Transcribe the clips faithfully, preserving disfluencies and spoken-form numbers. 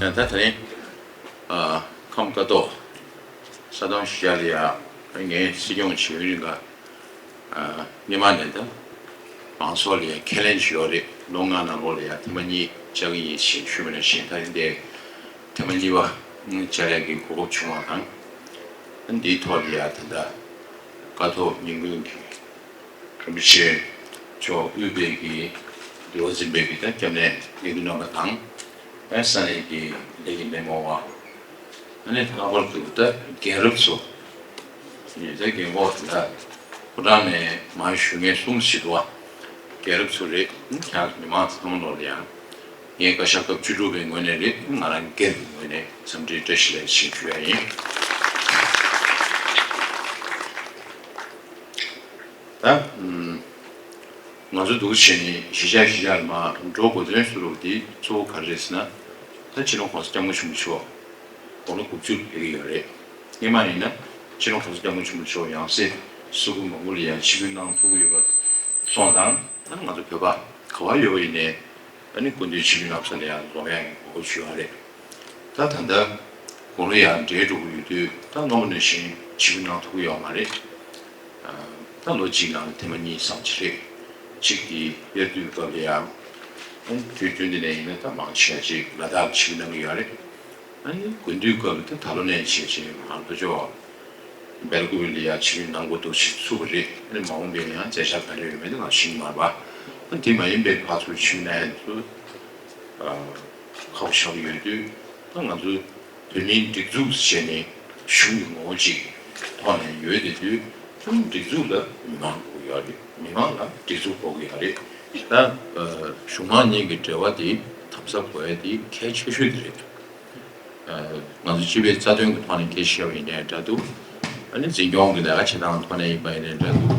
ཡང་ད་ད་རིང་ཨ་ཁམས་ཀ་ཏོ་ས་སྟོང་གཞིས་ཆགས་ལ་ཡ་ངའི་སྲིད་སྐྱོང་བྱེད་ཡུན་རིང་ག་ཨ་སྔོན་མ་ནས་ད་མང་ཚོགས་ལ་ཡ་ཁས་ལེན་ཞུ་ཡོད་རེད། ལོ་ལྔ་ནང་ལོགས་ལ་ཡ་ཐེངས་མ་གཉིས་བཅར་གྱི་ཡིན་ཞེས་ཞུས་པ་ནང་བཞིན་ད་རིང་འདིར་ཐེངས་མ་གཉིས་པ་བཅར་ཡག་གི་གོ་སྐབས་བྱུང་བ་དང་། འདིའི་ཐོག་ལ་ཡ་ད་ལྟ་ཀ་ཐོག་ཉིན་གུང་གི་རིན་པོ་ཆེ་མཆོག་དབུས་པའི་གི་འདུལ་བ་འཛིན་པའི་གི་ད་སྐྱབས་གནས་དགེ་འདུན་རྣམ་པ་དང་། ཨ་ས་གནས་ཀྱི་ལས་ཀྱི་སྣེ་མོ་བ། ཨ་ནི་ལྷག་པར་དུ་ད་རྒན་རབས་ཚོ། ཡིན་ད་རྒན་གོག་དེ་ད་ཕོ་བྲང་ནས་མར་བཞུགས་མཁན་གསུམ་བཞི་འདུག་བ། རྒན་རབས་ཚོ་རེད། ཁྱེད་མི་མང་ཚང་མ་ལོག་ལ་ཡང་། ངས་བཀའ་ཤག་སྐབས་བཅུ་དྲུག་པའི་ངོས་ནས་རེད། ང་རང་སྒེར་གྱི་ངོས་ནས་འཚམས་འདྲིའི་བཀྲ་ཤིས་བདེ་ལེགས་ཞུ་ཡ་ཡིན། ད་ང་ཚོ་འདུག་བྱས་ནས་གཞིས་ཆགས་གཞིས་ཆགས་ལ་མར་འགྲོ་དགོས་དོན་སུ་རུ་དེ་གཙོ་བོ་ག་རེ་རེད་ཟེར་ན། ད་སྤྱི་ནོར་༸གོང་ས་༸སྐྱབས་མགོན་ཆེན་པོ་མཆོག་དགུང་ལོ་དགུ་བཅུ་ལ་ཕེབས་ཀྱི་ཡོད་རེད། སྔོན་མ་ཡིན་ན་སྤྱི་ནོར་༸གོང་ས་༸སྐྱབས་མགོན་ཆེན་པོ་མཆོག་ཡང་སྲིད་ས་ཁུལ་མང་པོ་ལ་ཡང་ཆིབས་བསྒྱུར་གནང་ཐུབ་ཀྱི་ཡོད་པ་སོང་ཙང་། ད་ང་ཚོ་བོད་པ་ག་པར་ཡོད་པ་ཡིན་ནའི་ཨ་ནི་སྐུ་མདུན་ཆིབས་བསྒྱུར་གནང་ས་ལ་ཡང་འཛོམས་ཡག་གི་གོ་སྐབས་ཞུ་ཡག་རེད། ད་ད་ལྟ་དགུང་ལོ་ཡང་བགྲེས་འགྲོ་གི་ཡོད་དུས་ད་སྔ་མོ་ནང་བཞིན་ཆིབས་བསྒྱུར་གནང་ཐུབ་ཀྱི་ཡོད་མ་རེད། ད་ལོ་གཅིག་ནང་ཐེངས་མ་གཉིས་ཙམ་ཅིག་རེད། གཅིག་དེ་དབྱར་དུས་སྐབས་ལ་ཡང་། དུས་རྒྱུན་དེ་ནས་ཡིན་ན་ད་མང་ཆེ་བ་ཅིག་ལ་དྭགས་ཆིབས་གནང་གི་ཡོད་རེད། ཨ་ནི་དགུན་དུས་སྐབས་ད་ད་ལོ་ནས་བྱས་བྱས་ང་ཚོ་ཅོག་སྦེལ་ཀོབ་ལ་ཡང་ཆིབས་གནང་དགོས་འདུག་ཞིག་ཚུགས་པ་རེད། ཨ་ནི་མ་འོངས་པའི་ཡང་མཛད་འཆར་ག་རེ་ཡོད་མེད་དེ་ང་ཤེས་ཀྱི་མ་རེད་པ། ཨ་དེ་མ་ཡིན་པའི་ཕར་ཚུར་ཆིབས་གནང་ཡ་དེ་ཚོ་ཁག་པོ་ཆགས་ཀྱི་ཡོད་དུས། ད་ང་ཚོ་བོད་མིའི་སྒྲིག་འཛུགས་བྱས་ནས་གཞུང་གི་ངོ་བོ་གཅིག་ཐོག་ནས་ཡོད་བསྡད་དུས། ད་སྒྲིག་འཛུགས་ལ་མི་མང་དགོས་ཡོད་རེད། མི་མང་ལ་སྒྲིག་འཛུགས་དགོས་ཀྱི་ཡོད་རེད། ད་གཞུང་མང་གཉིས་ཀྱི་འབྲེལ་བ་དེ་དམ་ཟབ་དགོས་ཡ་དེ་གལ་ཆེ་ཤོས་དེ་རེད། ང་ཚོ་སྤྱི་པའི་རྩ་དོན་གྱི་ཐོག་ནས་སྐད་ཆ་བཤད་པ་ཡིན་ནའི་འདྲ་འདུག་ཨ་ནི་འཛིན་སྐྱོང་གི་ལས་ཀ་བྱེད་སྟངས་ཐོག་ནས་ཡིན་པ་ཡིན་ནའི་འདྲ་འདུག་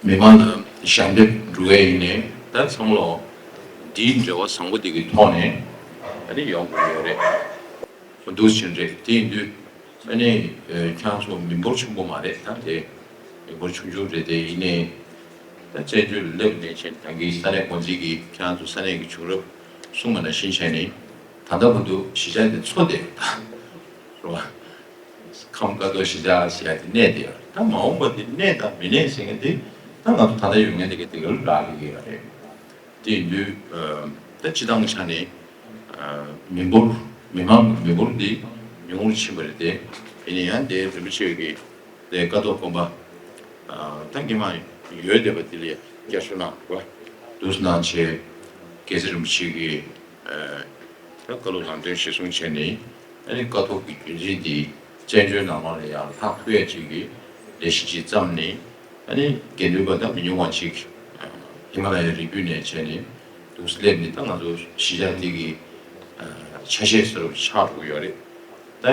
མི་མང་ལ་ཞབས་འདེགས་སྒྲུབ་ཡ་ཡིན་ནའི་ད་ཚང་མ་ལོ་འདིའི་འབྲེལ་བ་བཟང་པོ་འདི་གི་ཐོག་ནས་ཨ་ནི་ཡོང་དགོས་ཡོད་རེད། འདུག་ཕྱིན་རེད། དེ་ཡིན་དུས་ཨ་ནི་ཁྱེད་རང་ཚོ་མི་འབོར་ཆེན་པོ་མ་རེད། ད་དེ་མི་འབོར་ཆུང་ཆུང་རེད། དེ་ཡིན་ནའི་ད་བཙན་བྱོལ་ལ་སླེབས་ནས་ཕྱིན་ད་གིན་ས་གནས་འགོ་འཛིན་གྱིས་ཁྱེད་རང་ཚོ་ས་གནས་ཀྱི་བྱུང་རབས་གསུངས་པ་ནང་བཞིན་བྱས་ནས། ད་ལྟ་བར་དུ་གཞིས་ཆགས་དེ་འཚོ་བསྡད་ཡོད་ད། རེད་བ། ཁམས་ཀ་རྡོ་གཞིས་ཆགས་ཟེར་ཡ་དེ་གནས་བསྡད་ཡོད་རེད། ད་མ་འོངས་པ་དེ་གནས་དང་མི་གནས་ཟེར་མཁན་དེ་ད་ང་ཚོ་ད་ལྟ་ཡོད་མཁན་དེ་ག་དེ་ག་ལ་རག་ལས་ཀྱི་ཡོད་རེད། དེ་ཡིན་དུས་ད་སྤྱི་བཏང་གི་ཆ་ནས་མི་འབོར་མི་མང་མི་འབོར་འདི་ཉུང་རུ་ཕྱིན་པ་རེད་དེ། ཡིན་ན་ཡང་དེ་རིན་པོ་ཆེ་གི་དེ་ཀ་ཐོག་དགོན་པ་ ད་སྔོན་མ་ཡོད་བསྡད་པ་དེ་ལ་བསྐྱར་ཞུ་གནང་དགོས། འདུག་སེ་གནང་བྱས། རྒྱལ་སྲས་རིན་པོ་ཆེ་གིས་ད་བཀའ་སློབ་ལམ་སྟོན་གཞིར་བཟུང་བྱས་ནས། ཨ་ནི་ཀཿཐོག་གི་བརྒྱུད་འཛིན་འདི་བཙན་བྱོལ་ནང་ལོགས་ལ་ཡང་ལྷག་ཐུབ་ཡ་ཅིག་གི་ལས་གཞི་ཅིག་བརྩམས་ནས། ཨ་ནི་དགེ་འདུན་པ་ད་མི་ཉུང་བ་ཅིག་ཧི་མ་ལ་ཡའི་རི་རྒྱུད་ནས་བྱས་ནས་འདུག་སེ་སླེབས་ནས། ད་ང་ཚོ་གཞིས་ཆགས་འདི་གི་ཆ་ཤས་ཟེར་བ་ཆགས་འགྲོ་གི་ཡོད་རེད། ད་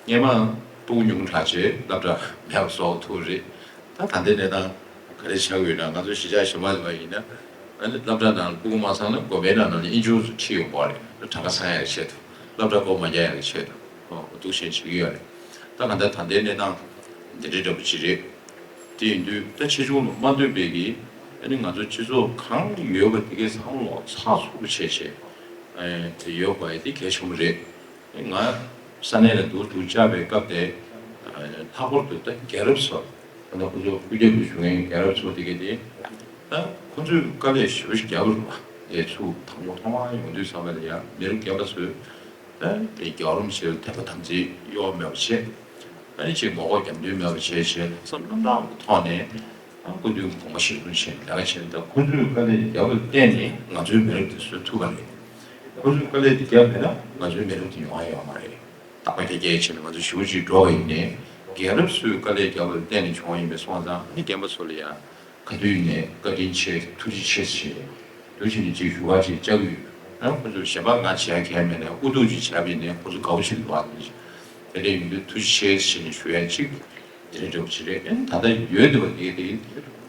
སྔོན་མ་སྤུ་གུ་ཉུང་དྲགས་བྱས་སློབ་གྲྭ་མེད་པ་བཟོ་ཐུབ་རེད། ད་ད་ལྟའི་གནས་སྟངས་ག་རེ་ཆགས་ཡོད་ན། ང་ཚོ་གཞིས་ཆགས་གཞན་པ་ལ་ཡིན་ན། ཨ་ནི་སློབ་གྲྭ་ནང་སྤུ་གུ་མ་ཚང་ན་དགོན་པའི་ནང་ལ་ནི་དབྱིན་ཇིའི་ཁྲིད་ཡོང་གི་རེད། གྲངས་ཀ་ཚང་ཡག་གི་ཆེད་དུ། སློབ་གྲྭ་སྒོ་མ་རྒྱག་ཡག་གི་ཆེད་དུ། འོ་འདུག་སེ་བྱེད་ཀྱི་ཡོད་རེད། ད་གང་ལྟར་ད་ལྟའི་གནས་སྟངས་འདི་འདྲའི་འདྲ་པོ་ཅིག་རེད། དེ་ཡིན་དུས་ད་ཆེ་ཆུང་ལ་མ་ལྟོས་པའི་གི། ཨ་ནི་ང་ཚོ་སྤྱི་ཚོགས་གང་ཡོད་པ་དེ་གའི་བསམ་བློ་ཚགས་ཚུད་པོ་བྱས་བྱས། ཨ་དེ་ཡོད་པ་དེ་གལ་ཆེན་པོ་རེད། ང་ས་གནས་ལ་འདུག་འདུག་བཅར་བའི་སྐབས་དེ། ལྷག་པར་དུ་ད་རྒྱལ་རབས་ཚོ། ད་ལྟ་ཁོ་ཚོ་སྐུ་རྒྱབ་ཏུ་བཞུགས་མཁན་རྒྱལ་རབས་ཚོ་དེ་གའི་དེ། ད་ཁོ་ཚོས་དཀའ་ལས་ཞེ་པོ་ཞིག་བརྒྱབ་པ་རེད་པ། དེ་ཚོ་དང་པོ་ཐོག་མར་ཡོང་དུས་ཙམ་པ་ལ་ཡང་མི་རབས་རྒན་པ་ཚོས་ད་དེ་རྒྱལ་བ་རིན་པོ་ཆེ་ལ་དད་པ་དམ་ཚིག་གཡོ་བ་མེད་པ་བྱས། ཨ་ནི་ཅིག་ངོ་ལྐོག་རྒྱབ་མདུན་མེད་པ་བྱས་བྱས། བསམ་བློ་བཏང་གི་ཐོག་ནས། ཨ་སྐུ་མདུན་དགོངས་པ་གཞིར་བཟུང་བྱས་ནས་ལས་ཀ་བྱས་ནས། ད་ཁོ་ཚོས་དཀའ་ལས་བརྒྱབ་པར་བརྟེན་ནས་ང་ཚོའི་མི་རབས་དེ་བཟོ་ཐུབ་པ་རེད། ཁོ་ཚོས་དཀའ་ལས་དེ་བརྒྱབ་མེད་ན་ང་ཚོའི་མི་རབས་དེ་ཡོང་ཡ་ཡོད་མ་རེད། རྟག་པར་རྒྱ་སྐྱེད་བྱས་ནས་ང་ཚོ་ཞེ་པོ་ཅིག་འགྲོ་བ་ཡིན་ནའི། རྒན་རབས་ཚོས་དཀའ་ལས་བརྒྱབ་པར་བརྟེན་ནས་བྱུང་བ་ཡིན་པས་སོང་ཙང་། ཨ་ནི་རྒན་པ་ཚོ་ལ་ཡང་ག་དུས་ཡིན་ནའི་བཀའ་དྲིན་ཆེ། ཐུགས་རྗེ་ཆེ་ཞེས་འདུག་སེ་ནས་ཅིག་ཞུ་བ་ཅིག་བཅའ་གི་ཡོད། ཨ་ཁོ་ཚོས་གཞན་པ་ང་བྱེད་ཡ་གང་ཡང་མེད་ནའི་ཨུ་ཐུག་ཅིག་བྱས་པ་ཡིན་ནའི་ཁོ་ཚོ་དགའ་པོ་བྱེད་ཀྱི་འདུག་པ། དེ་འདྲ་ཡིན་དུས་ཐུགས་རྗེ་ཆེ་ཞེས་ནས་ཞུ་ཡ་ཅིག་དེ་འདྲ་འདྲ་པོ་ཅིག་རེད། ཨ་ནི་ད་ལྟ་ཡོད་འདུག་པ་དེ་དེ།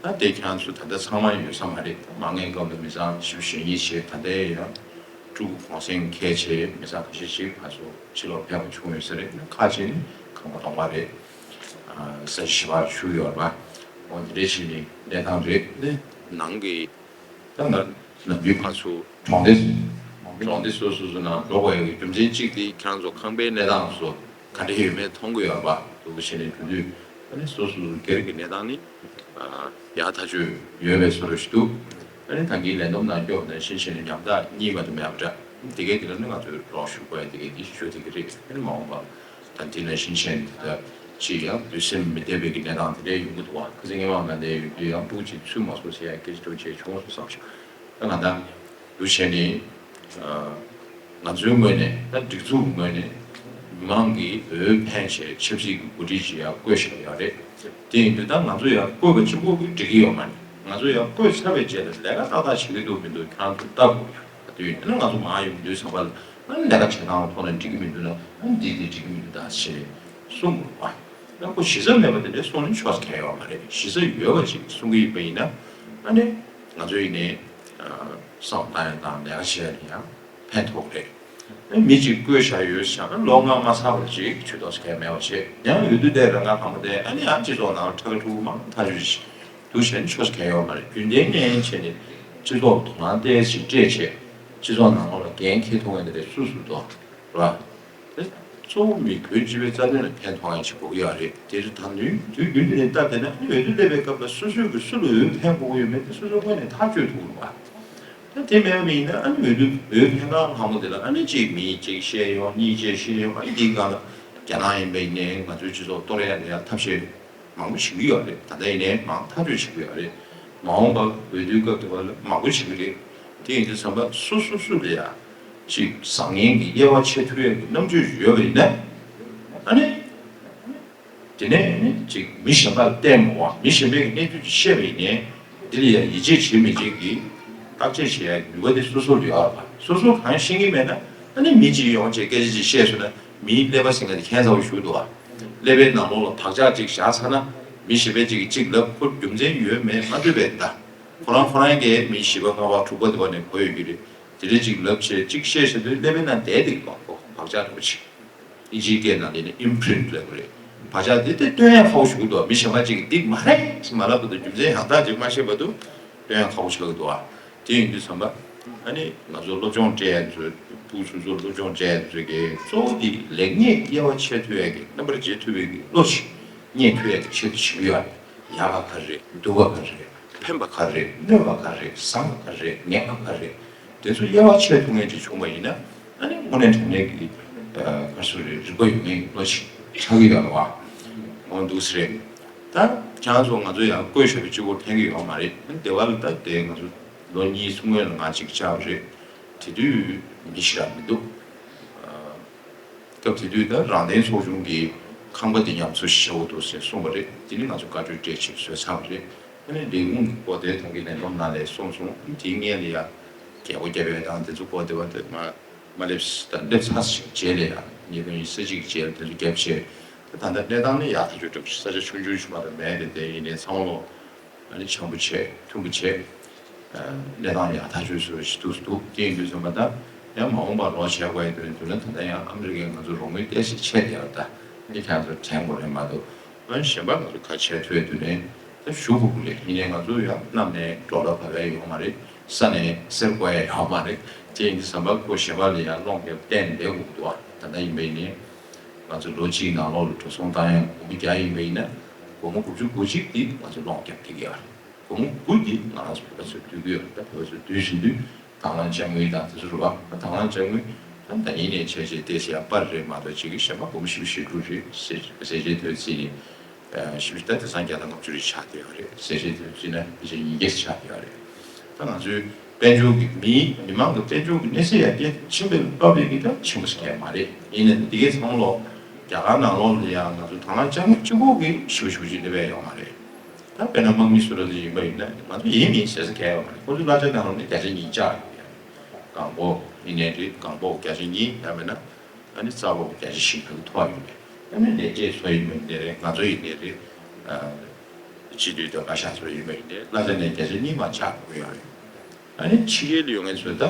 ད་དེ་ཁྱེད་རང་ཚོ་ད་ལྟ་ཚང་མ་ཡོད་ས་མ་རེད། མ་དངུལ་སྐབས་ལ་མི་ཚང་ཞིབ་ཞིབ་ཡིན་བྱས། ད་ལྟའི་ཡང་ཕྲུ་གུ་གུང་སེང་འཁེལ་བྱས་མི་ཚང་ཁ་ཤས་ཤིག་ཕར་ཚུར་ཕྱི་ལོགས་ཕེབས་པ་བྱུང་ཡོད་ས་རེད། ཁ་ཅིག་ནི་ཁང་པ་སྟོང་པ་རེད། ས་གཞི་ཞིག་ཕར་བཞུགས་ཡོད་རེད་པ། འོ་དེ་འདྲ་ཞིག་ནི་གནས་སྟངས་རེད། ནི་ནང་གི་ད་ནམ་རྒྱུན་ཕར་ཚུར་གྲོང་སྡེ། གྲོང་སྡེ་སོ་སོ་སོ་ནང་འགྲོ་དགོས་ཡག་གི་རྒྱུ་མཚན་གཅིག་དེ་ཁྱེད་རང་ཚོ་ཁང་པའི་གནས་སྟངས་སོགས་ག་འདྲ་ཡོད་མེད་མཐོང་གི་ཡོད་རེད་པ། འདུག་སེ་བྱས་ནས་འགྲོ་དུས། ཨ་ནི་སོ་སོ་སོ་སྒེར་གྱི་གནས་སྟངས་ནི་ཡག་ཐག་ཆོད་ཡོད་པའི་བཟོ་འདྲ་ཞིག་འདུག་ཨ་ནི་ད་གིན་ལས་བསྡོམས་ནང་སྐྱོར་ནང་བཞིན་བྱས་ནས་ཉམ་ཐག་གཉིས་མ་གཏོགས་མེད་པ་འདྲ། དེ་གའི་དེ་ལ་ནི་ང་ཚོས་རོགས་ཞུ་དགོས་ཡ་དེ་གའི་དེ་ཞུ་དེ་གི་རེད། ཨ་ནི་མ་འོངས་པ་ད་དེ་ནང་བཞིན་བྱས་ནས་དེ་ལྟར་ཅིག་ཡང་ལུས་སེམས་མི་བདེ་བའི་གི་གནས་སྟངས་དེ་འདྲ་ཡོང་གི་འདུག་པ། ཁ་སང་ངས་མ་ང་འདས་ཡོད་དུས་ཡང་སྤུ་གུ་གཅིག་ཚུད་མ་སོང་ཟེར་ཡ་སྐད་ཆ་འདྲ་བོ་བྱས་བྱུང་སོང་བསམ་བྱུང་། ད་ང་ད་འདུག་བྱས་ནས། ང་ཚོའི་ངོས་ནས། ད་སྒྲིག་འཛུགས་ངོས་ནས་མི་མང་གིས་འོས་འཕེན་བྱས་ཆབ་སྲིད་ཀྱི་འགོ་ཁྲིད་ཅིག་ཡར་བསྐོས་བཞག་ཡོད་རེད། དེ་ཡིན་དུས་ད་ང་ཚོ་ཡར་བསྐོས་པ་གཅིག་པོ་གིས་འགྲིག་གི་ཡོད་མ་རེད། ང་ཚོ་ཡར་བསྐོས་ཚར་བའི་རྗེས་ལ་ལས་ཀ་ཏག་ཏག་བྱེད་ཀྱི་འདུག་མི་འདུག་ཁྱེད་རང་ཚོས་ལྟ་དགོས་ཡ། ད་དུས་ཡིན་ན་ང་ཚོ་མར་ཡོང་དུས་ཙམ་པ་ལ། ཨ་ནི་ལས་ཀ་བྱེད་སྟངས་ཐོག་ནས་འགྲིག་གི་མི་འདུག་ན། ཨ་ནི་འདི་འདི་འགྲིག་གི་མི་འདུག་ད་ཞེས་གསུང་དགོས་པ། ཨ་ཁོ་གཞི་རྩ་མེད་པ་དེ་འདྲ་གསུང་ནས་ཆོག་ས་གང་ཡང་ཡོད་མ་རེད། གཞི་རྩ་ཡོད་པ་ཅིག་གསུང་གི་ཡིན་པ་ཡིན་ན། ཨ་ནི་ང་ཚོ་ཡིན་ནའི་བསམ་བློ་བཏང་ཡ་དང་ལས་ཀ་བྱེད་ཡ་ལ་ཡང་ཕན་ཐོགས་རེད། ཨ་མི་གཅིག་བསྐོས་བཞག་ཡོད་ཟེར་ན་ལོ་ལྔ་མ་ཚར་བར་ཅིག་ཇུས་གཏོགས་ས་གང་ཡང་མེད་པ་བྱས། ཡང་འོས་བསྡུ་དེ་རང་ཁ་ཁ་མོ་དེ། ཨ་ནི་ཡང་སྤྱི་ཚོགས་ནང་ཁྲ་ཁ་ཁྲུ་མང་ཐག་ཆོད་ཅིག་འདུག་བྱས་ན་ཆོག་ས་གང་ཡང་ཡོད་མ་རེད། རྒྱུན་ལྡན་ངན་བྱས་ནས་སྤྱི་ཚོགས་དོ་སྣང་ཏོག་ཙམ་སྤྲད་བྱས། སྤྱི་ཚོགས་ནང་ལོགས་ལ་འགན་འཁྱེར་ཐུབ་མཁན་དེ་འདྲ་སུ་སུ་འདུག་རེད་པ། དེ་གཙོ་བོ་མི་བོད་སྤྱི་པའི་རྩ་དོན་ལ་ཕན་ཐོགས་ཡ་ཅིག་དགོས་ཀྱི་ཡོད་རེད། དེ་རེད། ད་ནུས་དུས་རྒྱུན་དུ་ནས་ལྟ་བསྡད་ན། ཨ་ནི་འོས་བསྡུ་སླེབས་པའི་སྐབས་ལ་སོ་སོས་ཀྱིས་སུ་ལ་འོས་འཕེན་དགོས་ཀྱི་ཡོད་མེད་དེ་སོ་སོའི་ངོས་ནས་ཐག་གཅོད་ཐུབ་ཀྱི་རེད་པ། ད་དེ་མེད་པ་ཡིན་ན། ཨ་ནི་འོས་བསྡུ་འོས་འཕེན་གང་ལྷག་མོ་དེ་ལ་ཨ་ནི་གཅིག་མི་གཅིག་བཤད་ཡོང་། གཉིས་བཤད་བཤད་ཡོང་། ཨ་ནི་འདིའི་སྒང་ལ་རྒྱ་ནག་ཡིན་པ་ཡིན་ནའི་ང་ཚོའི་སྤྱི་ཚོགས་གཏོར་ཡ་ལ་ཡ་ཐབས་ཤེས་མང་པོ་བྱེད་ཀྱི་ཡོད་རེད། ད་ལྟ་ཡིན་ནའི་མང་ཐག་ཆོད་བྱེད་ཀྱི་ཡོད་རེད། མ་འོངས་པ་འོས་བསྡུའི་སྐབས་དེ་བར་ལ་མང་པོ་བྱེད་ཀྱི་རེད། དེ་ཡིན་དུས་ཙམ་པ་སོ་སོ་སོ་ལ་ཡ་ཅིག་བཟང་ངན་གྱི་དབྱེ་བ་ཕྱེ་ཐུབ་ཡ་གི་རྣམ་དཔྱོད་ཅིག་ཡོད་པ་ཡིན་ན། ཨ་ནི་དེ་ནས་ནི་ཅིག་མི་གཞན་པ་ལ་བརྟེན་མ་དགོས་པ། མི་གཞན་པའི་གི་གནས་ཚུལ་ཅིག་བཤད་པ་ཡིན་ནའི་དེ་ལ་ཡ་ཡིད་ཆེས་བྱེད་མི་བྱེད་ཀྱི་བརྟག་དཔྱད་བྱེད་ཡ་ནུས་པ་དེ་སོ་སོ་ལ་ཡོད་རེད་པ། སོ་སོ་གང་ཤེས་ཀྱི་མེད་ན། ཨ་ནི་མི་གཅིག་ཡོང་བྱས་སྐད་ཆ་ཅིག་བཤད་སོང་ན། མིའི་ཀླད་པ་ཟེར་མཁན་དེ་ཁྱད་མཚར་པོ་ཞིག་འདུག་པ། ཀླད་པའི་ནང་ལོགས་ལ་བག་ཆགས་ཅིག་བཞག་ཚར་ན། མི་གཞན་པ་ཅིག་གིས་ཅིག་ལབ། ཁོ་རྒྱུ་མཚན་ཡོད་མེད་མ་ལྟོས་པའི། ད་ཁོ་རང་ཁོ་རང་གིས་མི་བཞི་པ་ལྔ་པ་དྲུག་པ་དེ་བ་ནས་གོ་ཡོད་ཀྱི་རེད། དེ་འདྲ་ཅིག་ལབ་བྱས་ཅིག་བཤད་བཞག་དུས་ཀླད་པའི་ནང་བསྡད་བསྡད་ཀྱི་འདུག་པ། ཁོ་བག་ཆགས་འདྲ་པོ་ཅིག་ཨིན་ཇིའི་སྐད་ནང་ལ་ཡིན་ན་ཨིམ་པི་རིན་ཊི་ལབ་ཀྱི་རེད། བག་ཆགས་དེ་དེ་སྟོན་ཡ་ཁག་པོ་ཞིག་འདུག་མི་གཞན་པ་ཅིག་གིས་འདི་མ་རེད་ཟེར་མ་ལབ་བར་དུ། རྒྱུ་མཚན་ཡང་དག་ཅིག་མ་ཤེས་བར་དུ་སྟོན་ཡ་ཁག་པོ་ཆགས་ཀྱི་འདུག་པ། དེ་ཡིན་དུས་ཙམ་པ། ཨ་ནི་ང་ཚོ་སློབ་སྦྱོང་སྤྲད་ཡ་ཚོས། སྤུ་གུ་ཚོ་སློབ་སྦྱོང་སྤྲད་ཡ་ཚོས་ཀྱི་གཙོ་བོ་དེ་ལེགས་ཉེས་དབྱེ་བ་ཕྱེ་ཐུབ་ཡ་གི། རྣམ་པར་འབྱེད་ཐུབ་པའི་གི་བློ་ཞིག་རྙེད་ཐུབ་ཡ་གི་ཆེད་དུ་བྱེད་ཀྱི་ཡོད་རེད། ཡག་པ་ག་རེ་རེད། སྡུག་པ་ག་རེ་རེད། ཕན་པ་ག་རེ་རེད། གནོད་པ་ག་རེ་རེད། བཟང་པ་ག་རེ་རེད། ངན་པ་ག་རེ་རེད། དེ་ཚོ་དབྱེ་བ་ཕྱེ་ཐུབ་མཁན་ཅིག་བྱུང་བ་ཡིན་ན། ཨ་ནི་དངོས་གནས་དྲང་གནས་ཀྱི་ག་རེ་ཟེར་དགོས་རེད། རིག་པ་ཡོད་མཁན་གྱི་བློ་ཞིག་ཆགས་ཀྱི་ཡོད་རེད་པ། འོ་འདུག་སེ་རེད། ད་ ཁྱེད་རང་ཚོ་ང་ཚོ་ཡང་བསྐོས་བཞག་པའི་གཅིག་པོ་ཕན་གྱི་ཡོད་མ་རེད། སྡེ་བ་ལ་ད་དེ་ང་ཚོ་ལོ་གཉིས་གསུམ་སྔོན་ལ་ང་གཅིག་བཅར་བ་རེད། དེ་དུས་མི་ཞིག་རག་མི་འདུག་སྐབས་དེ་དུས་ད་རང་བཙན་ཚོགས་ཆུང་གི་ཁང་པ་འདི་ཉམས་གསོ་ཞེ་པོ་འདུག་ཟེར་གསུངས་པ་རེད། དེ་ནི་ང་ཚོ་བཀའ་འཁྲོལ་སྤྲད་ཕྱིར་བཟོས་ཚར་བ་རེད། ཨ་ནི་ལས་ཁུངས་ཀྱི་སྐོར་དེ་ད་གིན་ལས་བསྡོམས་ནང་ལས་གསུངས་སོང་། དེའི་སྔོན་ལ་ཡ་རྒྱལ་སྒོ་བརྒྱབ་ཡས་དང་དེ་ཚོ་སྐོར་དེ་བ་དེ་མ་མ་སླེབས་ད་སླེབས་ཚར་ཞིག་རྗེས་ལ་ཡ་ཉིས་སྟོང་ཉི་ཤུ་རྩ་གཅིག་རྗེས་ལ་དེ་ཚོ་བརྒྱབ་བྱས། ད་ད་ལྟ་གནས་སྟངས་ནི་ཡག་ཐག་ཆོད་འགྲོ་གི་ས་ཆ་ཆུང་ཆུང་ཞིག་མ་གཏོགས་མེད་རེད། དེ་ཡིན་ནའི་ཚང་མ་ལོ། ཨ་ནི་འཆམ་པོ་བྱས་མཐུན་པོ་བྱས། ཨ་གནས་སྟངས་ཡག་ཐག་ཆོད་བཟོ་ཞིག་འདུག་འདུག་དེ་ཡིན་དུས་ཙམ་པ་ད་ཡང་མ་འོངས་པར་རོགས་བྱས་དགོས་ཡ་དོན་དུ་ན་ད་ལྟ་ཡང་ཨ་མི་རི་ཀས་ང་ཚོ་རོགས་དངུལ་ཏོག་ཙམ་བྱས་ཡོད་ད། ཨ་ནི་ཁྱེད་ཚོ་དྲན་དགོས་རེད་མ་གཏོགས། ཨ་ནི་གཞན་པ་ང་ཚོ་ག་བྱས་ཐུབ་ཡ་དུས་ནས་ད་ཞུ་དགོས་ཀྱི་རེད། ཡིན་ནའི་ང་ཚོ་ཡང་གནམ་ནས་ཌོ་ལར་བབས་ཡ་ཡོད་མ་རེད། ས་ནས་གསེར་བཀོག་ཡ་ཡོད་མ་རེད། དེ་ཡིན་དུས་ཙམ་པ་ཁོ་གཞན་པ་ལ་ཡང་སློང་ཡ་བརྟེན་བསྡད་དགོས་ཀྱི་འདུག་ཨ་ད་ལྟ་ཡིན་པ་ཡིན་ནའི། ང་ཚོ་ལོ་གཅིག་ནང་ལོགས་ལ་འགྲོ་སོང་བཏང་ཡ་སྒོར་མོ་བརྒྱ་ཡིན་པ་ཡིན་ན། སྒོར་མོ་དགུ་བཅུ་གོ་གཅིག་འདི་ང་ཚོ་སློང་རྒྱབ་ཀྱི་ཡོད་རེད། སྒོར་མོ་དགུ་འདི་ང་རང་ཚོ་བོད་པ་ཚོས་བསྡུ་གི་ཡོད་རེད། ད་བོད་པ་ཚོས་བསྡུས་ཟིན་དུས་དང་བླངས་དཔྱ་དངུལ་དང་དེ་ཚོ་རེད་བ། ད་དང་བླངས་དཔྱ་དངུལ་ད་ད་ཡིན་ནའི་བྱས་བྱས་ཏོག་ཙམ་ཡང་སྤར་རེད་མ་གཏོགས་ཅིག་གི་གཞན་པ་སྒོར་མོ་བཞི་བཅུ་ཞེ་དྲུག་རེད་ཟེར་ཟེར་བྱས་དུས་ཚིག་ནི། ཞིབ་ཕྲ་དེང་སང་བརྒྱ་དང་ལྔ་བཅུ་རེ་ཆགས་བསྡད་ཡོད་རེད། ཟས་བཅད་དེ་བརྩིས་ན་ཕལ་ཆེར་ཉིས་བརྒྱ་ཆགས་བསྡད་ཡོད་རེད། ད་ང་ཚོའི་དཔལ་འབྱོར་གྱི་མིའི་མི་མང་གི་དཔལ་འབྱོར་གྱི་གནས་ཚད་ཡར་རྒྱས་ཕྱིན་པའི་སྟབས་ཀྱིས་ད་ཆེན་པོ་ཞིག་གང་ཡང་མ་རེད། ཡིན་ནའི་འདི་གའི་ཚང་མ་ལོ་རྒྱ་གར་ནང་ལོགས་ལ་ཡང་ང་ཚོ་དང་བླངས་དཔྱ་དངུལ་གཅིག་པོ་གིས་ཞེ་པོ་ཞེ་པོ་ཅིག་སླེབས་ཡ་ཡོད་མ་རེད། ད་དཔེར་ན་དམག་མི་སུ་ར་ཚོ་ཡིན་པ་ཡིན་ན་ང་ཚོ་ཡིན་མིན་ཟེར་ས་གང་ཡང་ཡོད་མ་རེད། ཁོ་ཚོའི་གླ་ཆ་ནང་ལོགས་ནས་བརྒྱ་ཆ་ཉིས་བཅག་ཡོད་རེད། གང་པོ་ཡིན་ནའི་རེད། གང་པོ་བརྒྱ་ཆ་གཉིས་ཡང་མིན་ན། ཨ་ནི་རྩ་བ་བརྒྱ་ཆ་བཞི་ལྷག་མཐོ་བ་ཡོད་རེད། ཨ་ནི་ལས་བྱེད་ཚོ་ཡིན་པ་ཡིན་ནའི་རེད། ང་ཚོ་ཡིན་ནའི་རེད། ཨ་སྤྱི་འཐུས་དང་བཀའ་ཤག་ཚོ་ཡིན་པ་ཡིན་ནའི་གླ་ཆ་ནས་བརྒྱ་ཆ་གཉིས་མར་ཆག་དགོས་ཡོད་རེད། ཨ་ནི་ཕྱི་རྒྱལ་ལ་ཡོད་མཁན་ཚོས་ད་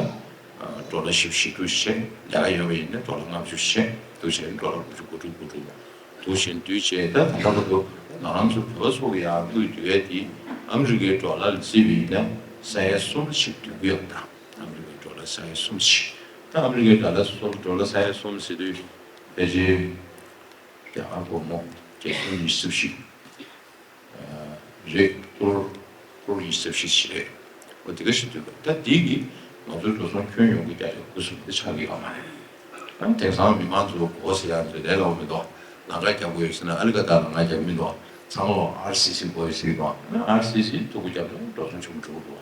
ཌོ་ལར་བཞི་བཅུ་ཞེ་དྲུག་བྱས། ལས་ཀ་ཡོད་པ་ཡིན་ན་ཌོ་ལར་ལྔ་བཅུ་བྱས། འདུག་བྱས་ཌོ་ལར་དགུ་བཅུ་གོ་དྲུག་གོ་དྲུག་འདུག་བྱས་འདུག་བྱས། ད་ད་ལྟ་བར་དུ་ང་རང་ཚོ་བོད་པ་ཚོ་གི་ཡང་དངུལ་བསྡུ་ཡས་དེ་ཨ་མི་རི་ཀའི་ཌོ་ལར་ལ་བརྩིས་པ་ཡིན་ན་ས་ཡ་གསུམ་ཞིག་བསྡུ་གི་ཡོད་ད། ཨ་མི་རི་ཀའི་ཌོ་ལར་ས་ཡ་གསུམ་ཞིག་ད་ཨ་མི་རི་ཀའི་ཌོ་ལར་གསུམ་ཌོ་ལར་ས་ཡ་གསུམ་ཟེར་དུས་ཕལ་ཆེར་རྒྱ་གར་སྒོར་མོ་བརྒྱད་སྟོང་ཉི་ཤུ་རྩ་བཞི་རེད། ཀྲོར་ཀྲོར་ཉི་ཤུ་རྩ་བཞི་ཞིག་རེད། འོ་དེ་ག་ཞིག་འདུག་ག་ད་དེ་གིས་ང་ཚོའི་འགྲོ་སོང་ཁྱོན་ཡོངས་ཀྱི་བརྒྱ་ཆ་དགུ་གསུམ་དེ་ཆགས་ཀྱི་ཡོད་མ་རེད། ཨ་ནི་དེང་སང་མི་མང་ཚོ་གོ་ཟེར་ཡག་ཚོ་ལས་སླ་པོ་མི་འདུག་ལམ་ཁ་རྒྱག་དགོས་ཡོད་ཟེར་ན་ཨ་ལི་ཀ་ད་ལམ་ཁ་རྒྱག་མི་འདུག་ཚང་མ་ལོ་ཨར་སི་སི་བོ་ཡི་ཟེར་གི་འདུག་ཨ་ནི་ཨར་སི་སི་ཐུག་པ་རྒྱབ་ན་འགྲོ་སོང་ཆེན་པོ་འགྲོ་གི་འདུག་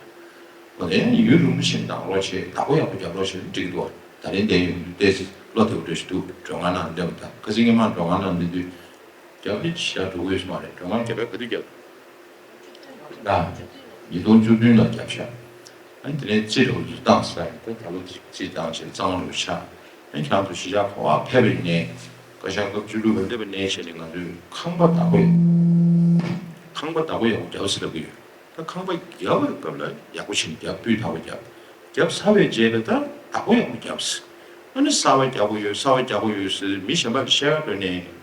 འོ་དེ་ཡང་ཡུན་རིང་པོ་ཞིག་ནང་ལོགས་བྱས་བདག་པོ་ཡག་པོ་རྒྱབ་རོགས་བྱས་ན་འགྲིག་གི་འདུག་ད་ལན་དེ་ཡོང་དུས་ཏོག་ཙམ་བློ་བདེ་པོ་འདྲ་ཞིག་འདུག་མགྲོན་ཁང་ནང་སླེབས་པ་དང་ཁ་སང་སྔོན་མ་མགྲོན་ཁང་ནང་སླེབས་དུས་རྒྱབ་ནས་ཕྱི་ལ་འགྲོ་དགོས་སོང་བ་རེད། མགྲོན་ཁང་རྒྱབ་ཡ་ག་དུས་རྒྱབ། ད་ཉིས་སྟོང་བཅུ་བདུན་ལ་རྒྱབ་ཤག་ཨ་ནི་དེ་ནས་རྩིས་འདྲ་བོ་ཅིག་བཏང་ས་རེད། ད་ད་ལོ་རྩིས་བཏང་བྱས་གཙང་མ་འདྲ་བོ་ཆགས། ཨ་ནི་ཁྱེད་རང་ཚོ་གཞིས་ཆགས་ག་པར་ཕེབས་པ་ཡིན་ནའི་བཀའ་ཤག་སྐབས་བཅུ་དྲུག་པ་སླེབས་པ་ནས་བྱས་ནས་ང་ཚོས་ཁང་པ་བདག་པོ་ཁང་པ་བདག་པོ་ཡག་པོ་རྒྱབ་ཟེར་ལབ་ཀྱི་ཡོད། ད་ཁང་པ་རྒྱག་པའི་སྐབས་ལ་ཡག་པོ་བྱས་ནས་རྒྱབ། སྤུས་དག་པོ་རྒྱབ། རྒྱབ་ཚར་བའི་རྗེས་ལ་ད་བདག་པོ་ཡག་པོ་རྒྱབ་ཟེར། ཨ་ནི་གསར་པ་རྒྱག་དགོས་ཡོད། གསར་པ་རྒྱག་དགོས་ཡོད་ཟེར་མི་གཞན་པ་ལ་བཤད་ཡ་འགྲོ་ནས།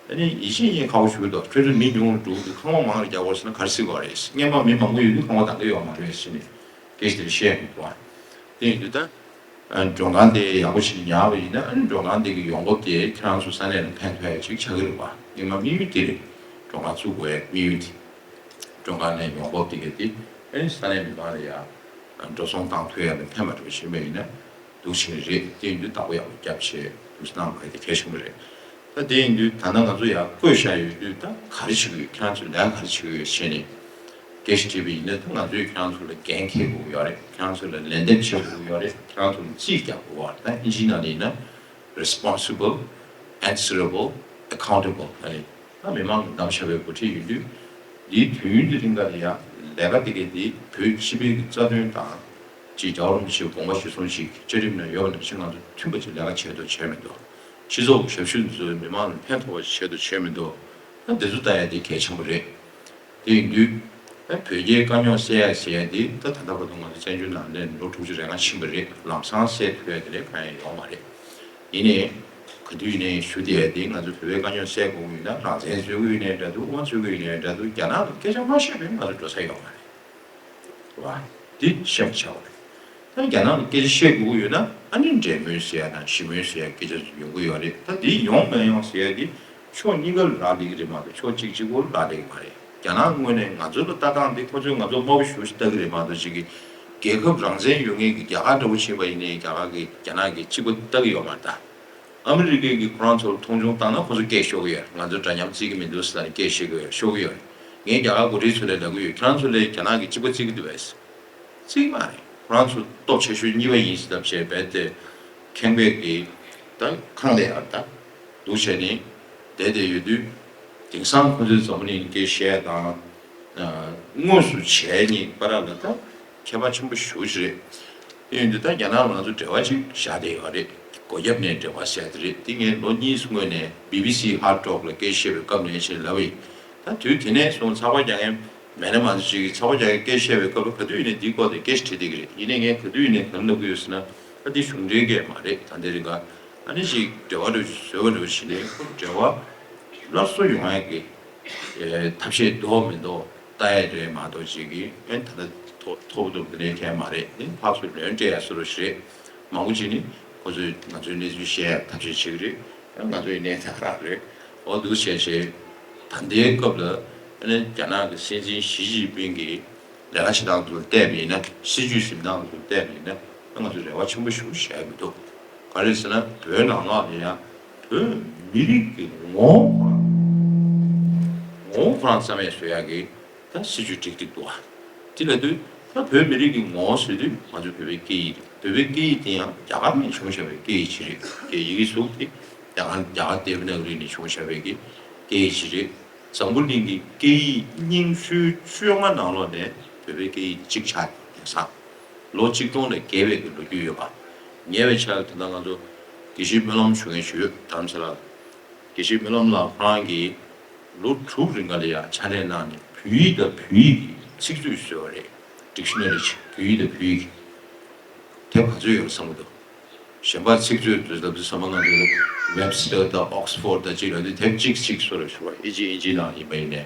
ཨ་ནི་ཡིན་གཅིག་མིན་གཅིག་ཁག་པོ་ཞིག་འདུག་ཁྱོད་ཚོ་མི་ཉུང་རུ་འགྲོ་གི་འདུག་ཁང་པ་མང་རུ་རྒྱག་དགོས་ཟེར་ན་ག་རེ་ཟེར་དགོས་རེད། སྔོན་མ་མི་མང་པོ་ཡོད་དུས་ཁང་པ་གཏོང་གི་ཡོད་མ་རེད་ཟེར་ནས་སྐད་ཆ་དེ་བཤད་མི་འདུག་ཨ། དེ་ཡིན་དུས་ད། མགྲོན་ཁང་དེ་ཡག་པོ་ཞིག་ཉར་བ་ཡིན་ན་ཨ་ནི་མགྲོན་ཁང་དེ་གི་ཡོང་འབབ་དེ་ཁྱེད་རང་ཚོ་ས་གནས་ལ་ཕན་ཐོགས་ཡ་ཅིག་ཆགས་ཀྱི་རེད་པ། སྔོན་མ་དམིགས་ཡུལ་དེ་རེད། མགྲོན་ཁང་བཙུགས་དགོས་ཡ་དམིགས་ཡུལ་དེ། མགྲོན་ཁང་ནས་ཡོང་འབབ་དེ་ག་དེ་ཨ་ནི་ས་གནས་མི་མང་ལ་ཡ་འགྲོ་སོང་བཏང་ཐུབ་ཡ་ལ་ཕན་པ་འདྲ་བོ་བྱེད་པ་ཡིན་ན་འདུག་བྱེད་ཀྱི་རེད། དེ་ཡིན་དུས་བདག་པོ་ཡག་པོ་རྒྱབ་བྱས་འདུག་གནང་དགོས་ཡ་དེ་གལ་ཆེན་པོ་རེད། ད་དེ་ཡིན་དུས་ད་ལྟ་ང་ཚོ་ཡར་བསྐོས་བཞག་ཡོད་དུས་ད་ག་རེ་བྱེད་ཀྱི་ཡོད། ཁྱེད་རང་ཚོས་ལས་ཀ་ག་རེ་བྱེད་ཀྱི་ཡོད་བྱས་ནས་སྐད་ཆ་དྲིས་པ་ཡིན་ན་ད་ང་ཚོས་ཁྱེད་རང་ཚོ་ལ་འགན་འཁྱེར་དགོས་ཀྱི་ཡོད་རེད། ཁྱེད་རང་ཚོ་ལ་ལན་འདེབས་བྱེད་དགོས་ཀྱི་ཡོད་རེད། ཁྱེད་རང་ཚོ་ལ་རྩིས་རྒྱག་དགོས་པ་རེད། ད་ཨིན་ཇིའི་ནང་ལ་ཡིན་ན་responsible, answerable, accountable ཨ་རེད། ད་མི་མང་གི་འདེམས་བྱས་པའི་འགོ་ཁྲིད་ཡིན་དུས་འདིའི་དུས་ཡུན་གྱི་རིང་ལ་ཡང་ལས་ཀ་དེ་གས་འདི་བོད་སྤྱི་པའི་གི་རྩ་དོན་དང་ཅིག་རྒྱལ་བ་རིན་པོ་ཆེའི་དགོངས་པ་གཞིར་བཟུང་ཞིག་བཅའ་ཁྲིམས་ནང་ཡོད་པ་ནང་བཞིན་ང་ཚོ་མཐུན་པ་ཅིག་ལས་ཀ་བྱེད་དོ་བྱས་མི་འདུག་སྤྱི་ཚོགས་ཞབས་ཞུ་འདི་ཚོ་མི་མང་ལ་ཕན་ཐོགས་པ་ཞིག་བྱེད་དོ་བྱས་མི་འདུག་ད་འདི་ཚོ་ལྟ་ཡ་དེ་གལ་ཆེན་པོ་རེད། དེ་ཡིན་དུས་ཨ་བོད་རྒྱའི་དཀའ་རྙོག་སེལ་ཡ་ཟེར་ཡ་དེ་ད་ད་ལྟ་བར་དུ་ང་ཚོ་བཙན་བྱོལ་ནང་ལ་ལོ་དྲུག་ཅུ་རེ་ལྔ་ཕྱིན་པ་རེད། ལམ་སང་སེལ་ཐུབ་ཡ་དེ་ལས་གང་ཡང་ཡོད་མ་རེད། ཡིན་ནའི་ག་དུས་ནས་ཞུ་བསྡད་ཡ་དེ་ང་ཚོ་བོད་པའི་དཀའ་རྙོག་སེལ་དགོས་ཀྱི་ཡོད་ན་རང་བཙན་རྩོད་ཀྱི་ཡོད་ནའི་འདྲ་འདུག་དབང་རྩོད་ཀྱི་ཡོད་ནའི་འདྲ་འདུག་རྒྱ་ནག་ལ་སྐད་ཆ་མ་བཤད་པའི་ང་ཚོ་འགྲོ་ས་ཡོད་མ་རེད། རེད་བ། འདི་བཤད་མི་བྱ་བ་རེད། ད་རྒྱ་ནག་ལ་སྐད་ཆ་བཤད་དགོས་ཀྱི་ཡོད་ན་ཨ་ནི་འབྲེལ་མོལ་ཟེར་ཡ་དང་ཞི་མོལ་ཟེར་ཡ་སྐད་ཆ་ཡོང་གི་ཡོད་རེད། ད་འདི་ཡོང་མ་ཡོང་ཟེར་ཡ་འདི་ཕྱོགས་གཉིས་ཀ་ལ་རག་ལས་ཀྱི་རེད་མ་གཏོགས་ཕྱོགས་གཅིག་གཅིག་པོ་ལ་རག་ལས་ཀྱི་མ་རེད། རྒྱ་ནག་ངོས་ནས་ང་ཚོ་ལ་ལྟ་སྟངས་འདི་ཁོ་ཚོས་ང་ཚོ་དམའ་པོ་ཞེ་པོ་ཞིག་ལྟ་གི་རེད་མ་གཏོགས་ཅིག་གི་རྒྱལ་ཁབ་རང་བཙན་ཡོད་མཁན་གྱི་རྒྱ་གར་འདྲ་པོ་ཕྱིན་པ་ཡིན་ནའི་རྒྱ་གར་གྱིས་རྒྱ་ནག་གིས་གཅིག་པ་ལྟ་གི་ཡོད་མ་རེད་ད། ཨ་མི་རི་ཀས་ཀྱིས་ཁོ་རང་ཚོར་མཐོང་ཆུང་བཏང་ན་ཁོ་ཚོ་སྐད་ཤོར་གི་ཡོད། ང་ཚོ་འདྲ་མཉམ་བརྩི་གི་མི་འདུག་ཟེར་ནས་སྐད་བཤད་གི་ཡོད། ཤོར་གི་ཡོད། ངས་རྒྱ་གར་འགོ་ཁྲིད་ཚོ་ལ་ལབ་ཀྱི་ཡོད། ཁྱེད་རང་ཚོ་ལས་རྒྱ་ནག་གི་གཅིག་པ་བརྩི་གི་འདུག་བས། བརྩི་གི་མ་རེད། ཁོ་རང་ཚོ་སྟོབས་ཆེ་ཤོས་གཉིས་པ་ཡིན་ཟེར་ལབ་བྱས་རྦད་དེ་ཁེངས་པས་ཀྱི་ད་ཁང་ལས་ཡར་ད་འདུག་བྱས་ནས་བསྡད་བསྡད་ཡོད་དུས། དེང་སང་ཁོ་ཚོས་འཛམ་བུ་གླིང་སྐད་བཤད་དང་། དངོས་སུ་བྱས་ནས་བར་ལ་ད་ཁྱད་པར་ཆེན་པོ་ཞེ་པོ་ཅིག་རེད། དེ་ཡིན་དུས་ད་རྒྱ་ནག་ང་ཚོ་འབྲེལ་བ་ཅིག་བཞག་བསྡད་ཡོད་རེད། སྒོ་རྒྱབ་ནས་འབྲེལ་བ་ཟེར་དེ་རེད། དེ་ངས་ལོ་གཉིས་སྔོན་ནས་བི་བི་སི་ཧར་ཊོག་ལ་སྐད་བཤད་པའི་སྐབས་ནས་ཕྱིན་ལབ་ཡིན། ད་དུས་དེ་ནས་བཟུང་ཚགས་པར་རྒྱག་མཁན་མེད་ན་མ་གཏོགས་ཅིག་གིས་ཚགས་པར་རྒྱག་མཁན་སྐད་བཤད་པའི་སྐབས་ལ་ག་དུས་ཡིན་ནའི་འདིའི་སྐོར་དེ་སྐད་ཆ་དྲིས་བསྡད་ཀྱི་རེད། ཡིན་ནའི་ངས་ག་དུས་ཡིན་ནའི་ག་རེ་ལབ་ཀྱི་ཡོད་ཟེར་ན། ད་འདི་གཞུང་འབྲེལ་སྐད་མ་རེད། ད་འདི་རིང་ག་ཨ་ནི་ཅིག་འབྲེལ་བ་འདྲ་བོ་ཞིག་བཟོས་པ་འདྲ་བོ་བྱས་ནས་ཁོ་འབྲེལ་བ་སླར་གསོ་ཡོང་ཡག་གི་ཐབས་ཤེས་འདུག་མི་འདུག་ལྟ་ཡ་རེད་མ་གཏོགས་ཅིག་གིས་ཨེ་ད་ལྟ་ཐོ་ཐོ་བོ་ཐོ་བོ་དེ་འདྲའི་གང་ཡང་མ་རེད། ཨེ་ཕར་ཚུར་ལན་སྤྲད་ཡ་བཟོ་འདྲ་ཞིག་རེད། མང་པོ་ཅིག་ནི་ཁོ་ཚོས་ང་ཚོའི་གནས་ཚུལ་བཤད་ཡ་ཐབས་ཤེས་བྱེད་ཀྱི་རེད། ཡང་ང་ཚོའི་གནས་སྟངས་རང་རེད། འོ་འདུག་བྱས་བྱས་ད་ལྟའི་སྐབས་ལ་ཨ་ནི་རྒྱ་ནག་གི་སྲིད་འཛིན་ཞི་ཅིན་ཕིང་གིས་ལས་ཀ་བྱེད་སྟངས་ཚོ་བལྟས་པ་ཡིན་ན། སྲིད་ཇུས་འཛིན་སྟངས་ཚོ་བལྟས་པ་ཡིན་ན། ང་ཚོ་རེ་བ་ཆེན་པོ་ཞིག་བཞག་གི་མི་འདུག་ག་རེ་ཟེར་ན་བོད་ནང་ལོགས་ལ་ཡང་བོད་མི་རིགས་ཀྱི་ངོ་བོ་ཁོ་རང་ངོ་བོ་ཁོ་རང་རྩ་མེད་བཟོ་ཡག་གི་ད་སྲིད་ཇུས་སྒྲིག་སྒྲིག་འདུག་ཨ། དེ་ལབ་དུས་ད་བོད་མི་རིགས་ཀྱི་ངོ་བོ་ཟེར་དུས་ང་ཚོའི་བོད་པའི་སྐད་ཡིག་རེད། བོད་པའི་སྐད་ཡིག་དེ་ཡང་རྒྱ་གར་ནས་བྱུང་བཞག་པའི་སྐད་ཡིག་ཅིག་རེད། སྐད་ཡི་གེ་གཟུགས་དེ་རྒྱ་གར་རྒྱ་གར་དེབ་ནག་རིག་ནས་བྱུང་བཞག་པའི་གི་སྐད་ཡིག་ཅིག་རེད། འཛམ་བུ་གླིང་གི་སྐད་ཡིག་རྙིང་ཤོས་བཅོ་ལྔ་ནང་ལོགས་ནས་བོད་པའི་སྐད་ཡིག་གཅིག་ཆགས་ཡོད་ས། ལོ་ཆིག་སྟོང་ལས་བརྒལ་བའི་གི་ལོ་རྒྱུས་ཡོད་པ། ཉེ་བའི་ཆར་དེ་འདྲ་ང་ཚོ་དགེ་བཤེས་སྨོན་ལམ་ཞུ་མཁན་ཞིག་ཡོད། དྷ་རམ་ས་ལ། དགེ་བཤེས་སྨོན་ལམ་ལགས་ཁོ་རང་གིས་ལོ་དྲུག་རིང་ག་ལ་ཡ་ཕྱག་ལས་གནང་ནས་བོད་ཡིག་དང་བོད་ཡིག་གི་ཚིག་མཛོད་བཟོས་པ་རེད། ཌིག་ཤ་ནེ་རི་ཅིག་བོད་ཡིག་དང་བོད་ཡིག་གི་དེབ་ག་ཚོད་ཡོད་རེད་བསམ་གྱི་འདུག་གཞན་པ་ཚིག་མཛོད་དུ་ལབ་དུས་ཚང་མ་ང་ཚོ་Webster་དང་Oxford་དང་གཅིག་ལབ་དུས་དེབ་གཅིག་གཅིག་བཟོ་རེད་ཞུ་བ། ཨི་ཇི་ཨི་ཇི་ནང་ཡིན་པ་ཡིན་ནའི།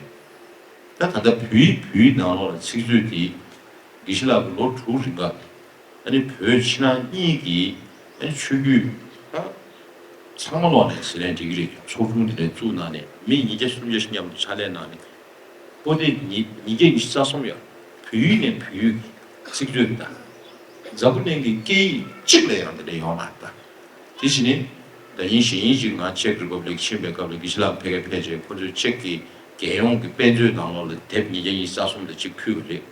ད་ད་ལྟ་བོད་ཡིག་བོད་ཡིག་ནང་ལོགས་ལ་ཚིག་མཛོད་དེ་དགེ་བཤེས་ལགས་ཀྱིས་ལོ་དྲུག་རིང་ག་ཨ་ནི་བོད་ཕྱི་ནང་གཉིས་ཀྱི་ཨ་ནི་ཆོས་བརྒྱུད་ད་ཚང་མ་ལོག་ནས་ཟེར་ནས་འགྲིག་གི་རེད། ཚོགས་ཆུང་དེ་འདྲ་བཙུགས་གནང་ནས་མི་ཉིས་བརྒྱ་སུམ་བརྒྱ་ཞིག་མཉམ་དུ་ཕྱག་ལས་གནང་ནས། པོ་ཏི་ཉིས་ཉིས་བརྒྱ་ཉི་ཤུ་རྩ་གསུམ་ཡོད། བོད་ཡིག་ནས་བོད་ཡིག་ཚིག་མཛོད་དང་། འཛམ་བུ་གླིང་གི་སྐད་ཡིག་གཅིག་ལ་ཡང་དེ་འདྲ་ཡོད་མ་རེད་ད། དེ་བཞིན་ནི་ཟླ་ཉིན་གཞེས་ཉིན་ཅིག་ང་Czech Republic་ཕྱིན་པའི་སྐབས་ལ་དགེ་བཤེས་ལགས་ཕ་གིར་ཕེབས་རྗེས་ཁོ་ཚོས་ཅེག་གི་རྒྱལ་ཡོངས་ཀྱི་དཔེ་མཛོད་ནང་ལོགས་ལ་དེབ་ཉིས་བརྒྱ་ཉི་ཤུ་རྩ་གསུམ་དང་གཅིག་ཕུལ་བ་རེད།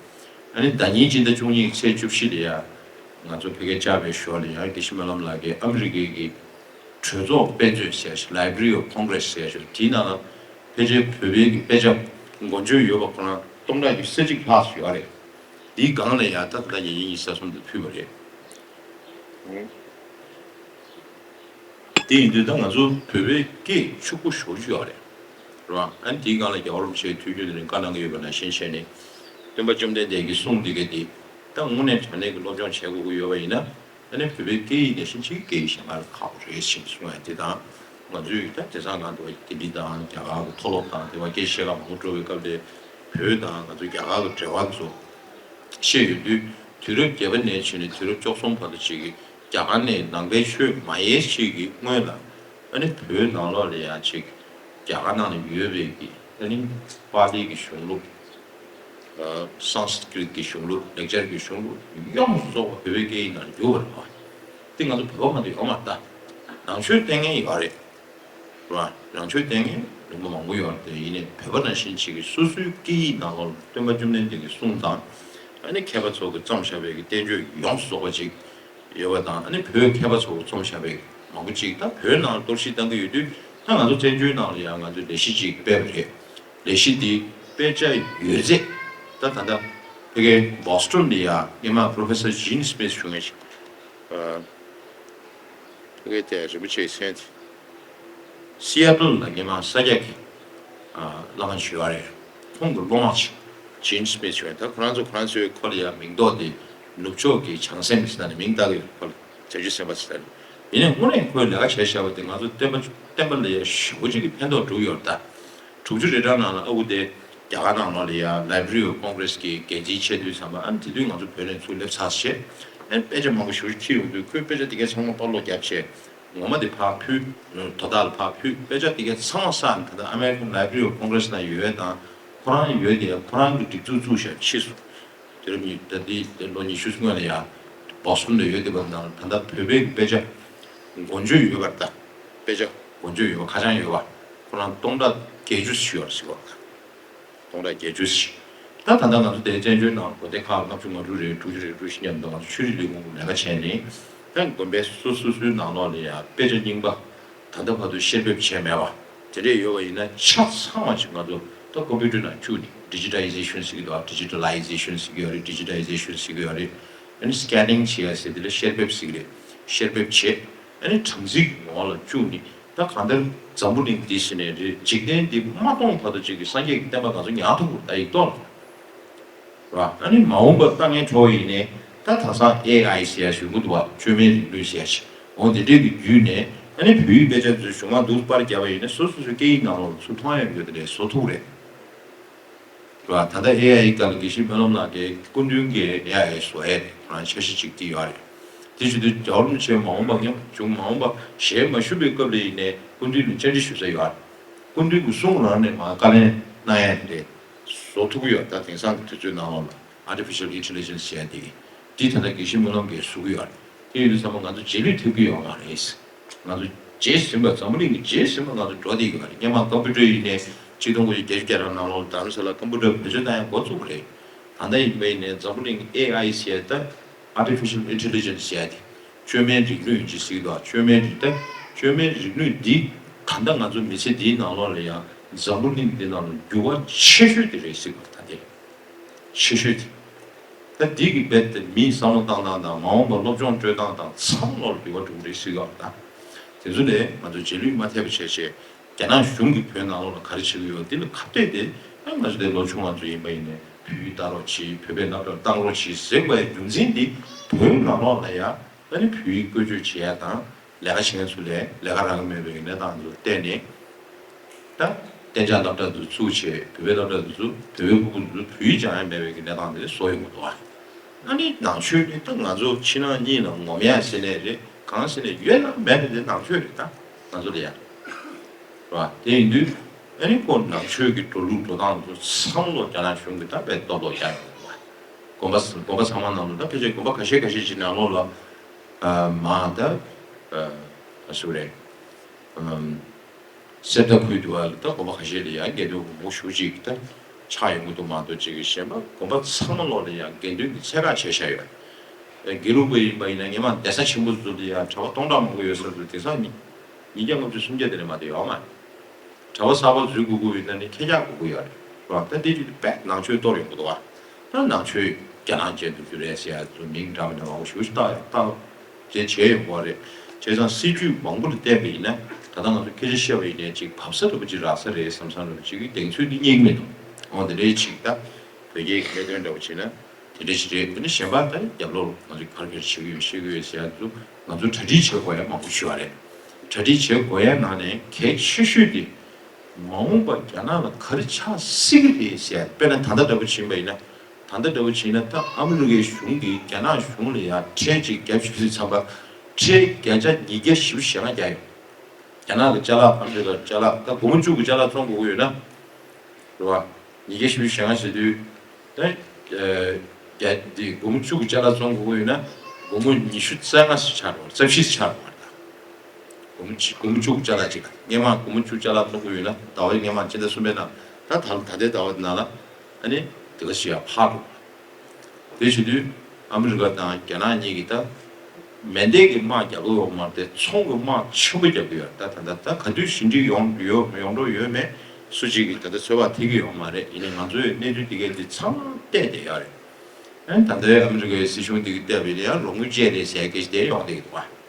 ཨ་ནི་ཟླ་ཉིན་སྤྱི་ཟླ་བཅུ་གཉིས་ཚེས་བཅུ་བཞི་ལ་ཡ་ང་ཚོ་ཕ་གིར་བཅར་བའི་ཞོར་ལ་ཡང་དགེ་བཤེས་སྨོན་ལམ་ལགས་ཀྱིས་ཨ་མི་རི་ཀའི་གི་གྲོས་ཚོགས་དཔེ་མཛོད་ཟེར་ཞིག Library of Congress ཟེར་ཞིག་དེའི་ནང་ལ་ཕལ་ཆེར་བོད་པའི་གི་དཔེ་ཆ་མགོ་མཇུག་ཡོད་པ་ཁོ་རང་སྟོང་ཕྲག་གི་ས་གཅིག་ལྷག་ཙམ་ཡོད་རེད། འདིའི་སྒང་ལ་ཡང་ད་ལྟ་ཉིས་བརྒྱ་ཉི་ཤུ་རྩ་གསུམ་དུ་ཕུལ་བ་རེད། དེ་ཡིན་དུས་ད་ང་ཚོ་བོད་པའི་སྐད་ཕྱུག་པོ་ཞེ་པོ་ཅིག་ཡོད་རེད། རེད་བ། ཨ་ནི་དེའི་སྒང་ལ་རྒྱལ་བ་རིན་པོ་ཆེའི་ཐུགས་རྒྱུད་དེ་ནས་བཀའ་གནང་གི་ཡོད་པ་ནང་བཞིན་བྱས་ནས། སྟོན་པ་བཅོམ་ལྡན་འདས་ཀྱི་གསུང་འདི་ག་འདི་ད་དངོས་གནས་དྲང་གནས་ཀྱི་སློབ་སྦྱོང་བྱེད་དགོས་ཀྱི་ཡོད་པ་ཡིན་ན། ཨ་ནི་བོད་པའི་སྐད་ཡིག་ནང་བཞིན་ཅིག་སྐད་ཡིག་གཞན་པ་ལ་ཁག་པོ་རེད་ཅེས་གསུང་ཡ་དེ་དང་། ང་ཚོས་ད་དེང་སང་གང་དུ་ལྡི་ལི་དང་རྒྱ་གར་གྱི་མཐོ་སློབ་དང་དེ་བ་སྐད་བཤད་མཁན་མང་པོ་འགྲོ་བའི་སྐབས་དེ་བོད་དང་ང་ཚོ་རྒྱ་གར་གྱི་འབྲེལ་བ་ཚོ་བཤད་ཡོད་དུས། དུས་རབས་བརྒྱད་པ་ནས་བྱས་ནས་དུས་རབས་བཅུ་གསུམ་བར་དུ་ཅིག་གི་རྒྱ་གར་ནས་ནང་པའི་ཆོས་མ་ཡལ་ཅིག་གི་སྔོན་ལ་ཨ་ནི་བོད་ནང་ལོགས་ལ་ཡང་ཅིག་རྒྱ་གར་ནང་ལ་ཡོད་པའི་གི་ཨ་ནི་པཱ་ལི་གི་གཞུང་ལུགས། སཾ་སྐྲྀཏ་གི་གཞུང་ལུགས། ལེགས་སྦྱར་གྱི་གཞུང་ལུགས་ཡོངས་སུ་རྫོགས་པ་བོད་པའི་སྐད་ཡིག་ནང་ཡོད་པ་རེད་བ། དེ་ང་ཚོ་བོད་པ་མ་གཏོགས་ཡོད་མ་རེད་ད། ནང་ཆོས་བསྟན་མཁན་ཡོད་རེད་བ། ནང་ཆོས་བསྟན་མཁན་ལུང་པ་མང་པོ་ཡོད་རེད། དེ་ཡིན་ནའི་བོད་པ་ནང་བཞིན་ཅིག་གིས་སོ་སོའི་སྐད་ཡིག་ནང་ལོགས་སྟོན་པ་བཅོམ་ལྡན་འདས་ཀྱི་གསུང་དང་། ཨ་ནི་མཁས་པ་ཚོ་གིས་བརྩམས་བཞག་པའི་གི་བསྟན་བཅོས་ཡོངས་སུ་རྫོགས་པ་ཅིག་ཡོད་པ་དང་། ཨ་ནི་བོད་མཁས་པ་ཚོ་རྩོམ་བཞག་པའི་མང་པོ་ཅིག་ད་བོད་ནང་གཏོར་བཤིག་བཏང་གི་ཡོད་དུས། ད་ང་ཚོ་བཙན་བྱོལ་ནང་ལ་ཡང་ང་ཚོས་ལས་གཞི་ཅིག་སྤེལ་བ་རེད། ལས་གཞི་འདི་དཔེ་ཆ་ཡོད་ཚད། ད་ད་ལྟ་ཕ་གིའི་Boston་ལ་ཡ་སྔོན་མ་Professor Gene Smith་ཞུ་མཁན་ཞིག་ཕ་གིའི་དེ་རིན་པོ་ཆེའི་མཚན་Seattle་ལ་སྔོན་མ་ས་སྐྱ་གི་བླ་མ་ཞུ་བ་རེད། ཁོང་གི་སློབ་མ་ཅིག Gene Smith་ཞུ་བ་རེད། ད་ཁོ་རང་ཚོ་ཁོ་རང་ཚོའི་ཁོ་ལ་ཡ་མིང་འདོགས་དེ་ནུབ་ཕྱོགས་ཀྱི་བྱང་སེམས་ཟེར་ནས་མིང་བཏགས་ཡོད། ཁོ་ལ་བྱང་ཆུབ་སེམས་དཔའ་ཟེར་ནས། ཡིན་ནའི་དངོས་གནས་ཁོས་ལས་ཀ་བྱས་བཞག་པ་དེ་ང་ཚོ་བསྟན་པ་བསྟན་པ་ལ་ཡ་ཞེ་པོ་ཅིག་གི་ཕན་ཐོགས་འགྲོ་གི་ཡོད་རེད་ད། དྲུག་ཅུ་རེ་གྲངས་ནང་ལ་ཨ་ཁུ་དེ་རྒྱ་གར་ནང་ལོགས་ལ་ཡ་Library of Congress་གི་འགན་འཛིན་བྱེད་དུས་ཙམ་པ། ཨ་ནི་དེ་དུས་ང་ཚོ་བོད་ནས་ཚུར་སླེབས་ཚར་བྱས། ཨ་ནི་དཔེ་ཆ་མང་པོ་ཞེ་པོ་ཅིག་ཁྱེར་ཡོང་དུས་ཁོས་དཔེ་ཆ་དེ་གའི་ཚང་མ་པར་སློག་བརྒྱབ་བྱས། ངོ་མ་དེ་ཕར་ཕུལ། དོ་བདག་ལ་ཕར་ཕུལ། དཔེ་ཆ་དེ་གའི་ཚང་མ་བསགས་ནས་ད་ལྟ་American Library of Congress་ནང་ཡོད་ཡས་དང་། ཁོ་རང་ཡོད་དེ་ཡ་ཁོ་རང་གི་སྒྲིག་འཛུགས་བཙུགས་བཞག་ཕྱིས་སུ། དུས་རབས་ཉི་ད་ལྟའི་དེ་ལོ་ཉི་ཤུ་སྔོན་ལ་ཡ་Boston་ལ་ཡོད་དེ་བ་དང་། ད་ལྟ་བོད་པའི་དཔེ་ཆ་མགོ་མཇུག་ཡོད་པ་རེད་ད། དཔེ་ཆ་མགོ་མཇུག་ཡོད་པ་ཁ་བྱང་ཡོད་པ་ཁོ་རང་སྟོང་ཕྲག་བརྒྱད་ཅུ་ཞིག་ཡོད་རེད་ཟེར་བ། སྟོང་ཕྲག་བརྒྱད་ཅུ་ཞིག་ད་ད་ལྟ་ང་ཚོ་དེ་བཙན་བྱོལ་ནང་དགོན་སྡེ་ཁག་ལྔ་བཅུ་ང་དྲུག་རེད། དྲུག་ཅུ་རེད། དྲུག་ཅུ་ཞིག་མཉམ་དུ་ང་ཚོ་ཆོས་རིག་ལས་ཁུངས་ལས་ཀ་བྱས་ནས། ད་དགོན་པའི་སོ་སོ་སོའི་ནང་ལོགས་ལ་ཡང་དཔེ་ཆ་རྙིང་པ་ད་ལྟ་བར་དུ་བཤེར་འབེབས་བྱས་མེད་པ་དེ་འདྲས་ཡོད་པ་ཡིན་ན། ཆ་ཚང་བ་ཅིག་ང་ཚོ་ད་ཀོམ་པུ་ཊར་ནང་བཅུག་ནས། ཌི་ཇི་ཊ་ལའི་ཟེ་ཤན་ཟེར་གྱི་འདུག་ཌི་ཇི་ཊ་ལའི་ཟེ་ཤན་ཟེར་གྱི་ཡོད་རེད། ཌི་ཇི་ཊ་ལའི་ཟེ་ཤན་ཟེར་གྱི་ཡོད་རེད། ཨ་ནི་སི་ཀེ་ནིང་བྱེད་ཡ་ཟེར་དེ་ལ་བཤེར་འབེབས་ཟེར་གྱི་རེད། བཤེར་འབེབས་བྱེད། ཨ་ནི་གྲངས་རྩིས་ཀྱི་ངོ་བོ་ལ་བཅུག་ནས། ད་གང་ལྟར་འཛམ་བུ་གླིང་འདི་ཟེར་ནས་རེད། འཇིག་རྟེན་འདི་མ་སྟོངས་བར་དུ་ཅིག་གི་སངས་རྒྱས་ཀྱི་བསྟན་པ་ང་ཚོ་ཉར་ཐུབ་དགོས། ད་ཡིག་ཐོག་ལ། ར། ཨ་ནི་མ་འོངས་པར་ལྟ་ངན་འཕྲོ་བ་ཡིན་ནའི། ད་དེང་སང་ཨེ་ཨའི་ཟེར་ཡ་ཞིག་ཡོང་གི་འདུག་བ། བཅོས་མིན་རིག་ནུས་ཟེར་ཡ་ཞིག་འོ་འདི་འདྲའི་གི་བརྒྱུད་ནས། ཨ་ནི་བོད་ཡིག་དཔེ་ཆ་ཚོའི་གཞུང་མང་དུ་པར་བརྒྱབ་པ་ཡིན་ན། སོ་སོ་སོའི་སྐད་ཡིག་ནང་ལོགས་ཚུར་མཐོང་ཡ་ཡོད་དེ་རེད། བཟོ་ཐུབ་རེད། ར། ད་ལྟ་ཨེ་ཨའི་སྒང་ལ་དགེ་བཤེས་སྨོན་ལམ་ལགས་ཀྱིས་སྐུ་མདུན་གྱིས་ཨེ་ཨའི་བཟོ་ཡས་ཁོ་རང་འཆར་གཞི་ཅིག་བཏིང་ཡོད་རེད། དེ་བྱེད་དུས་རྒྱལ་བ་རིན་པོ་ཆེ་མ་འོངས་པ་ཉམ་ཆུང་མ་འོངས་པ་ཞལ་མ་བཞུགས་པའི་སྐབས་ལ་ཡིན་ནའི་སྐུ་མདུན་ལ་བཅར་འདྲི་ཞུ་ས་ཡོད་རེད། སྐུ་མདུན་གྱི་གསུང་རང་ནས་མར་བཀའ་ལན་གནང་ཡ་དེ་འདྲས་བཟོ་ཐུབ་ཀྱི་ཡོད། ད་དེང་སང་གི་དུས་ཚོད་ནང་ལོགས་ལ་ཨར་ཊི་ཕི་ཤལ་ཨིན་ཊེ་ལི་ཇེན་སི་ཟེར་ཡ་དེ་གི་དེ་ད་ལྟ་དགེ་བཤེས་སྨོན་ལམ་གྱིས་བཟོ་གི་ཡོད་རེད། དེ་ཡིན་དུས་ཙམ་པ་ང་ཚོ་རྗེས་ལུས་ཐེབས་ཀྱི་ཡོད་མ་རེད། ང་ཚོ་རྗེས་ཟིན་པ། འཛམ་བུ་གླིང་གི་རྗེས་ཟིན་པ་ང་ཚོ་འགྲོ་བསྡད་ཀྱི་ཡོད་རེད། སྔོན་མ་ཀམ་པུ་ཊར་ཡིན་ནའི་ཆིག་སྟོང་དགུ་བརྒྱ་བརྒྱད་ཅུ་གྱ་གྲངས་ནང་ལོགས་ལ་རྡ་རམ་ས་ལ་ཀམ་པུ་ཊར་བེད་སྤྱོད་བཏང་ཡ་འགོ་བཙུགས་པ་རེད། ད་ལྟ་ཡིན་པ་ཡིན་ནའི་འཛམ་བུ་གླིང་གི་ཨེ་ཨའི་ཟེར་ཡ་ད་ཨར་ཊི་ཕི་ཤལ་ཨིན་ཊེ་ལི་ཇེན་སི་ཟེར་ཡ་དེ། བཅོས་མའི་རིག་ནུས་ཡིན་གྱི་ཟེར་གྱི་འདུག་བཅོས་མའི་རིག་ད་བཅོས་མའི་རིག་ནུས་འདི་ད་ལྟ་ང་ཚོ་མི་ཚེ་འདིའི་ནང་ལོགས་ལ་ཡང་འཛམ་བུ་གླིང་འདི་ནང་ལ་འགྱུར་བ་ཆེ་ཤོས་དེ་རེད་ཟེར་གྱི་འདུག་ད་དེ་ཆེ་ཤོས་དེ། ད་འདི་གི་རྦད་དེ་མིའི་བསམ་བློ་བཏང་སྟངས་དང་། མ་འོངས་པར་སློབ་སྦྱོང་སྤྲོད་སྟངས་དང་། ཚང་མ་ལོག་ལ་འགྱུར་བ་འགྲོ་གི་རེད་ཟེར་གྱི་འདུག་ད་དེ་ཚོ་ལས་ང་ཚོ་རྗེས་ལུས་མ་ཐེབས་པ་བྱས་བྱས། རྒྱ་ནག་གཞུང་གིས་བོད་ནང་ལོགས་ལ་ག་རེ་བྱེད་ཀྱི་ཡོད། འདི་ལ་ཁ་གཏད་དེ། ཨ། ང་ཚོ་དེ་ལོ་ཆུང་བ་ཚོ་ཡིན་པ་ཡིན་ནའི་བོད་ཡིག་ལྟ་རོགས་གྱིས། བོད་པའི་རྣམ་གྲངས་བཏང་རོགས་གྱིས་ཟེར་བའི་རྒྱུ་མཚན་འདི། བོད་ནང་ལོགས་ལ་ཡང་ཨ་ནི་བོད་ཡིག་བཀོལ་སྤྱོད་བྱེད་ཡ་དང་། ལས་ཀ་བྱེད་མཁན་ཚོ་ལ་ལས་ཀ་རག་གི་མེད་པའི་གནས་སྟངས་ཚོ་བལྟས་ནས། ད་གཏན་འཇགས་སློབ་གྲྭ་དེ་ཚུགས་བྱས། བོད་པའི་སློབ་གྲྭ་དེ་ཚོ། བོད་པའི་ཕྲུ་གུ་དེ་ཚོ་བོད་ཡིག་སྦྱང་ཡ་མེད་པའི་གི་གནས་སྟངས་དེ་བཟོ་ཡོང་གི་འདུག་ཨ། ཨ་ནི་ནང་ཆོས་ནི་ད་ང་ཚོ་ཕྱི་ནང་གཉིས་ལ་ངོམ་ཡ་ཟེར་ནའི་རེད། གང་ཟེར་ནའི་ཡོད་ན་མེད་ན་དེ་ནང་ཆོས་རེད། ད་ང་ཚོ་ལ་ཡ། རེད་བ། དེ་ཡིན་དུས་ཨ་ནི་ཁོ་ནང་ཆོས་ཀྱི་འགྲོ་ལུགས་འགྲོ་སྟངས་དེ་ཚོ་ཚང་མ་ལོག་རྒྱ་ནག་གཞུང་གིས་ད་དཔེ་སྟོབས་ལོག་རྒྱག་ཡོང་གི་འདུག་ཨ། དགོན་པ། དགོན་པ་ཚང་མ་ནང་དུ། ད་ཕལ་ཆེར་དགོན་པ་ཁ་ཤས་ཁ་ཤས་ཀྱི་ནང་ལོགས་ལ། ཨ། མ་ད། ཨ། ག་ཟེར་རེད། ཨམ། གསེར་རྟ་ཁུལ་དུ་བ་ལ་ད་དགོན་པ་ཁ་ཤས་ལ་ཡང་དགེ་འདུན་མང་པོ་ཞེ་ཅིག་ད་ཆགས་ཡོང་གི་འདུག་མ་གཏོགས། ཅིག་གི་གཞན་པ་དགོན་པ་ཚང་མ་ལོག་ལ་ཡང་དགེ་འདུན་གྱི་ཚད་བཀག་བྱས་བཞག་ཡོད། ཨ། དགེ་ལུགས་པ་ཡིན་པ་ཡིན་ན་སྔོན་མ་གདན་ས་ཆེན་པོ་ཚོ་ལ་ཡང་གྲྭ་པ་སྟོང་ཕྲག་མང་པོ་ཡོད་ས་དེ་དེང་སང་ཉིས་ཉིས་བརྒྱ་ལྔ་བཅུ་སུམ་བརྒྱ་དེ་ནས་མ་གཏོགས་ཡོད་མ་རེད། གྲྭ་པ་གསར་པ་འཛུལ་དགོས་ཀྱི་ཡོད་ན་ནི་ཁྱེད་ཅག་དགོས་ཀྱི་ཡོད་རེད། རེད་བ། ད་དེ་དུས་དཔེ་ནང་ཆོས་གཏོར་ཡོང་གི་འདུག་བ། ད་ནང་ཆོས་རྒྱ་ནག་ཅན་དུ་བསྒྱུར་རེད་ཟེར་ཡ་ཚོ་མིང་འདྲ་མི་འདྲ་མང་པོ་ཞེ་ཅིག་བཏགས་ཡོད། བཏགས་བྱས་བྱས་ཡོང་གི་རེད། བྱས་ཙང་སྲིད་ཇུས་མང་པོ་ལ་བལྟས་པ་ཡིན་ན། ད་ལྟ་ང་ཚོ་སྐད་ཆ་བཤད་པ་ཡིན་ནའི་ཅིག་བབས་ས་འདྲ་པོ་ཅིག་རག་ས་རེད་བསམ་བསམ་འདྲ་པོ་ཅིག་གི་གདེང་ཚོད་འདི་རྙེད་ཀྱི་མི་འདུག་འོ་དེ་འདྲའི་ཅིག་ད་བོད་སྐད་ཀྱི་གནད་དོན་འདྲ་པོ་བྱས་ན། དེ་འདྲ་ཞིག་རེད། དེ་ནི་གཞན་པ་ད་རྒྱབ་ལོགས་ང་ཚོས་ག་རེ་ག་རེ་བྱེད་ཀྱི་ཡོད། བཤད་ཀྱི་ཡོད་ཟེར་ཡ་ཚོ་ང་ཚོ་གྲ་སྒྲིག་བྱེད་དགོས་ཡ་མང་པོ་ཞིག་ཡོད་རེད། གྲ་སྒྲིག་བྱེད་དགོས་ཡ་ནང་ནས་གལ་ཆེ་ཤོས་དེ། མ་འོངས་པ་རྒྱ་ནག་ལ་ག་རེ་ཆགས་སྲིད་ཀྱི་རེད་ཟེར་ཡ། དཔེར་ན་ད་ལྟ་འདྲ་པོ་བྱེད་པ་ཡིན་ན། ད་ལྟ་འདྲ་པོ་བྱེད་ན་ད་ཨ་མི་རི་ཀའི་གཞུང་གིས་རྒྱ་ནག་གཞུང་ལ་ཡ་ཁྲལ་ཅིག་བརྒྱབ་ཞུས་ཚར་བ། ཁྲལ་བརྒྱ་ཆ་ཉིས་བརྒྱ་བཞི་བཅུ་ཞེ་ལྔ་བརྒྱབ་ཡོད། རྒྱ་ནག་གི་ཅ་ལག་ཨ་མི་རི་ཀར་ཅ་ལག་ད་སྒོར་མོ་བཅུ་གི་ཅ་ལག་བཙོང་དགོས་ཀྱི་ཡོད་ན། རེད་བ། ཉིས་བརྒྱ་བཞི་བཅུ་ཞེ་ལྔ་ཟེར་དུས། ད། ཨ། རྒྱ་འདི་སྒོར་མོ་བཅུ་གི་ཅ་ལག་བཙོང་དགོས་ཀྱི་ཡོད་ན། སྒོར་མོ་ཉི་ཤུ་རྩ་ལྔ་ཞིག་ཆགས་འགྲོ། རྩ་བཞི་ཞིག་ཆགས་འགྲོ་བ་རེད་ད། སྒོར་མོ་གཅིག་སྒོར་མོ་བཅུ་གི་ཅ་ལག་གཅིག་ལ། སྔོན་མ་སྒོར་མོ་བཅུ་ཅ་ལག་བཙོང་དགོས་ཡོད་ན། ཟླ་བའི་སྔོན་མ་སྤྱི་ཟླ་གསུམ་པའི་ནང་། ད་ད་ད་ལྟའི་ཟླ་བ་འདི་ནང་ལ། ཨ་ནི་དེ་ག་ཞིག་ཡར་འཕར་འགྲོ། དེ་བྱེད་དུས་ཨ་མི་རི་ཀ་དང་རྒྱ་ནག་གཉིས་ཀྱིས་ད་མེ་མདའི་གི་དམག་རྒྱག་གི་ཡོད་མ་རེད་དེ། ཚོང་གི་དམག་ཆེན་པོ་རྒྱག་གི་ཡོད་རེད། ད་ད་ད་ད་ག་དུས་ཞི་འགྲིག་ཡོང་ཡོང་ཡོང་འགྲོ་ཡོད་མེད་སུ་གཅིག་གིས་ད་ལྟ་ཚོད་དཔག་ཐེབས་ཀྱི་ཡོད་མ་རེད། ཡིན་ནའི་ང་ཚོས་གནས་ཚུལ་དེ་གའི་དེ་ཚང་མ་བལྟས་བསྡད་ཡོད་རེད། ཨ་ནི་ད་ལྟའི་ཨ་མི་རི་ཀའི་སྲིད་གཞུང་དེ་གིས་བལྟས་པ་ཡིན་ན་ཡང་རོགས་དངུལ་བཅད་རེད་ཟེར་སྐད་ཆ་དེ་ཡོང་བསྡད་ཀྱི་འདུག་བ།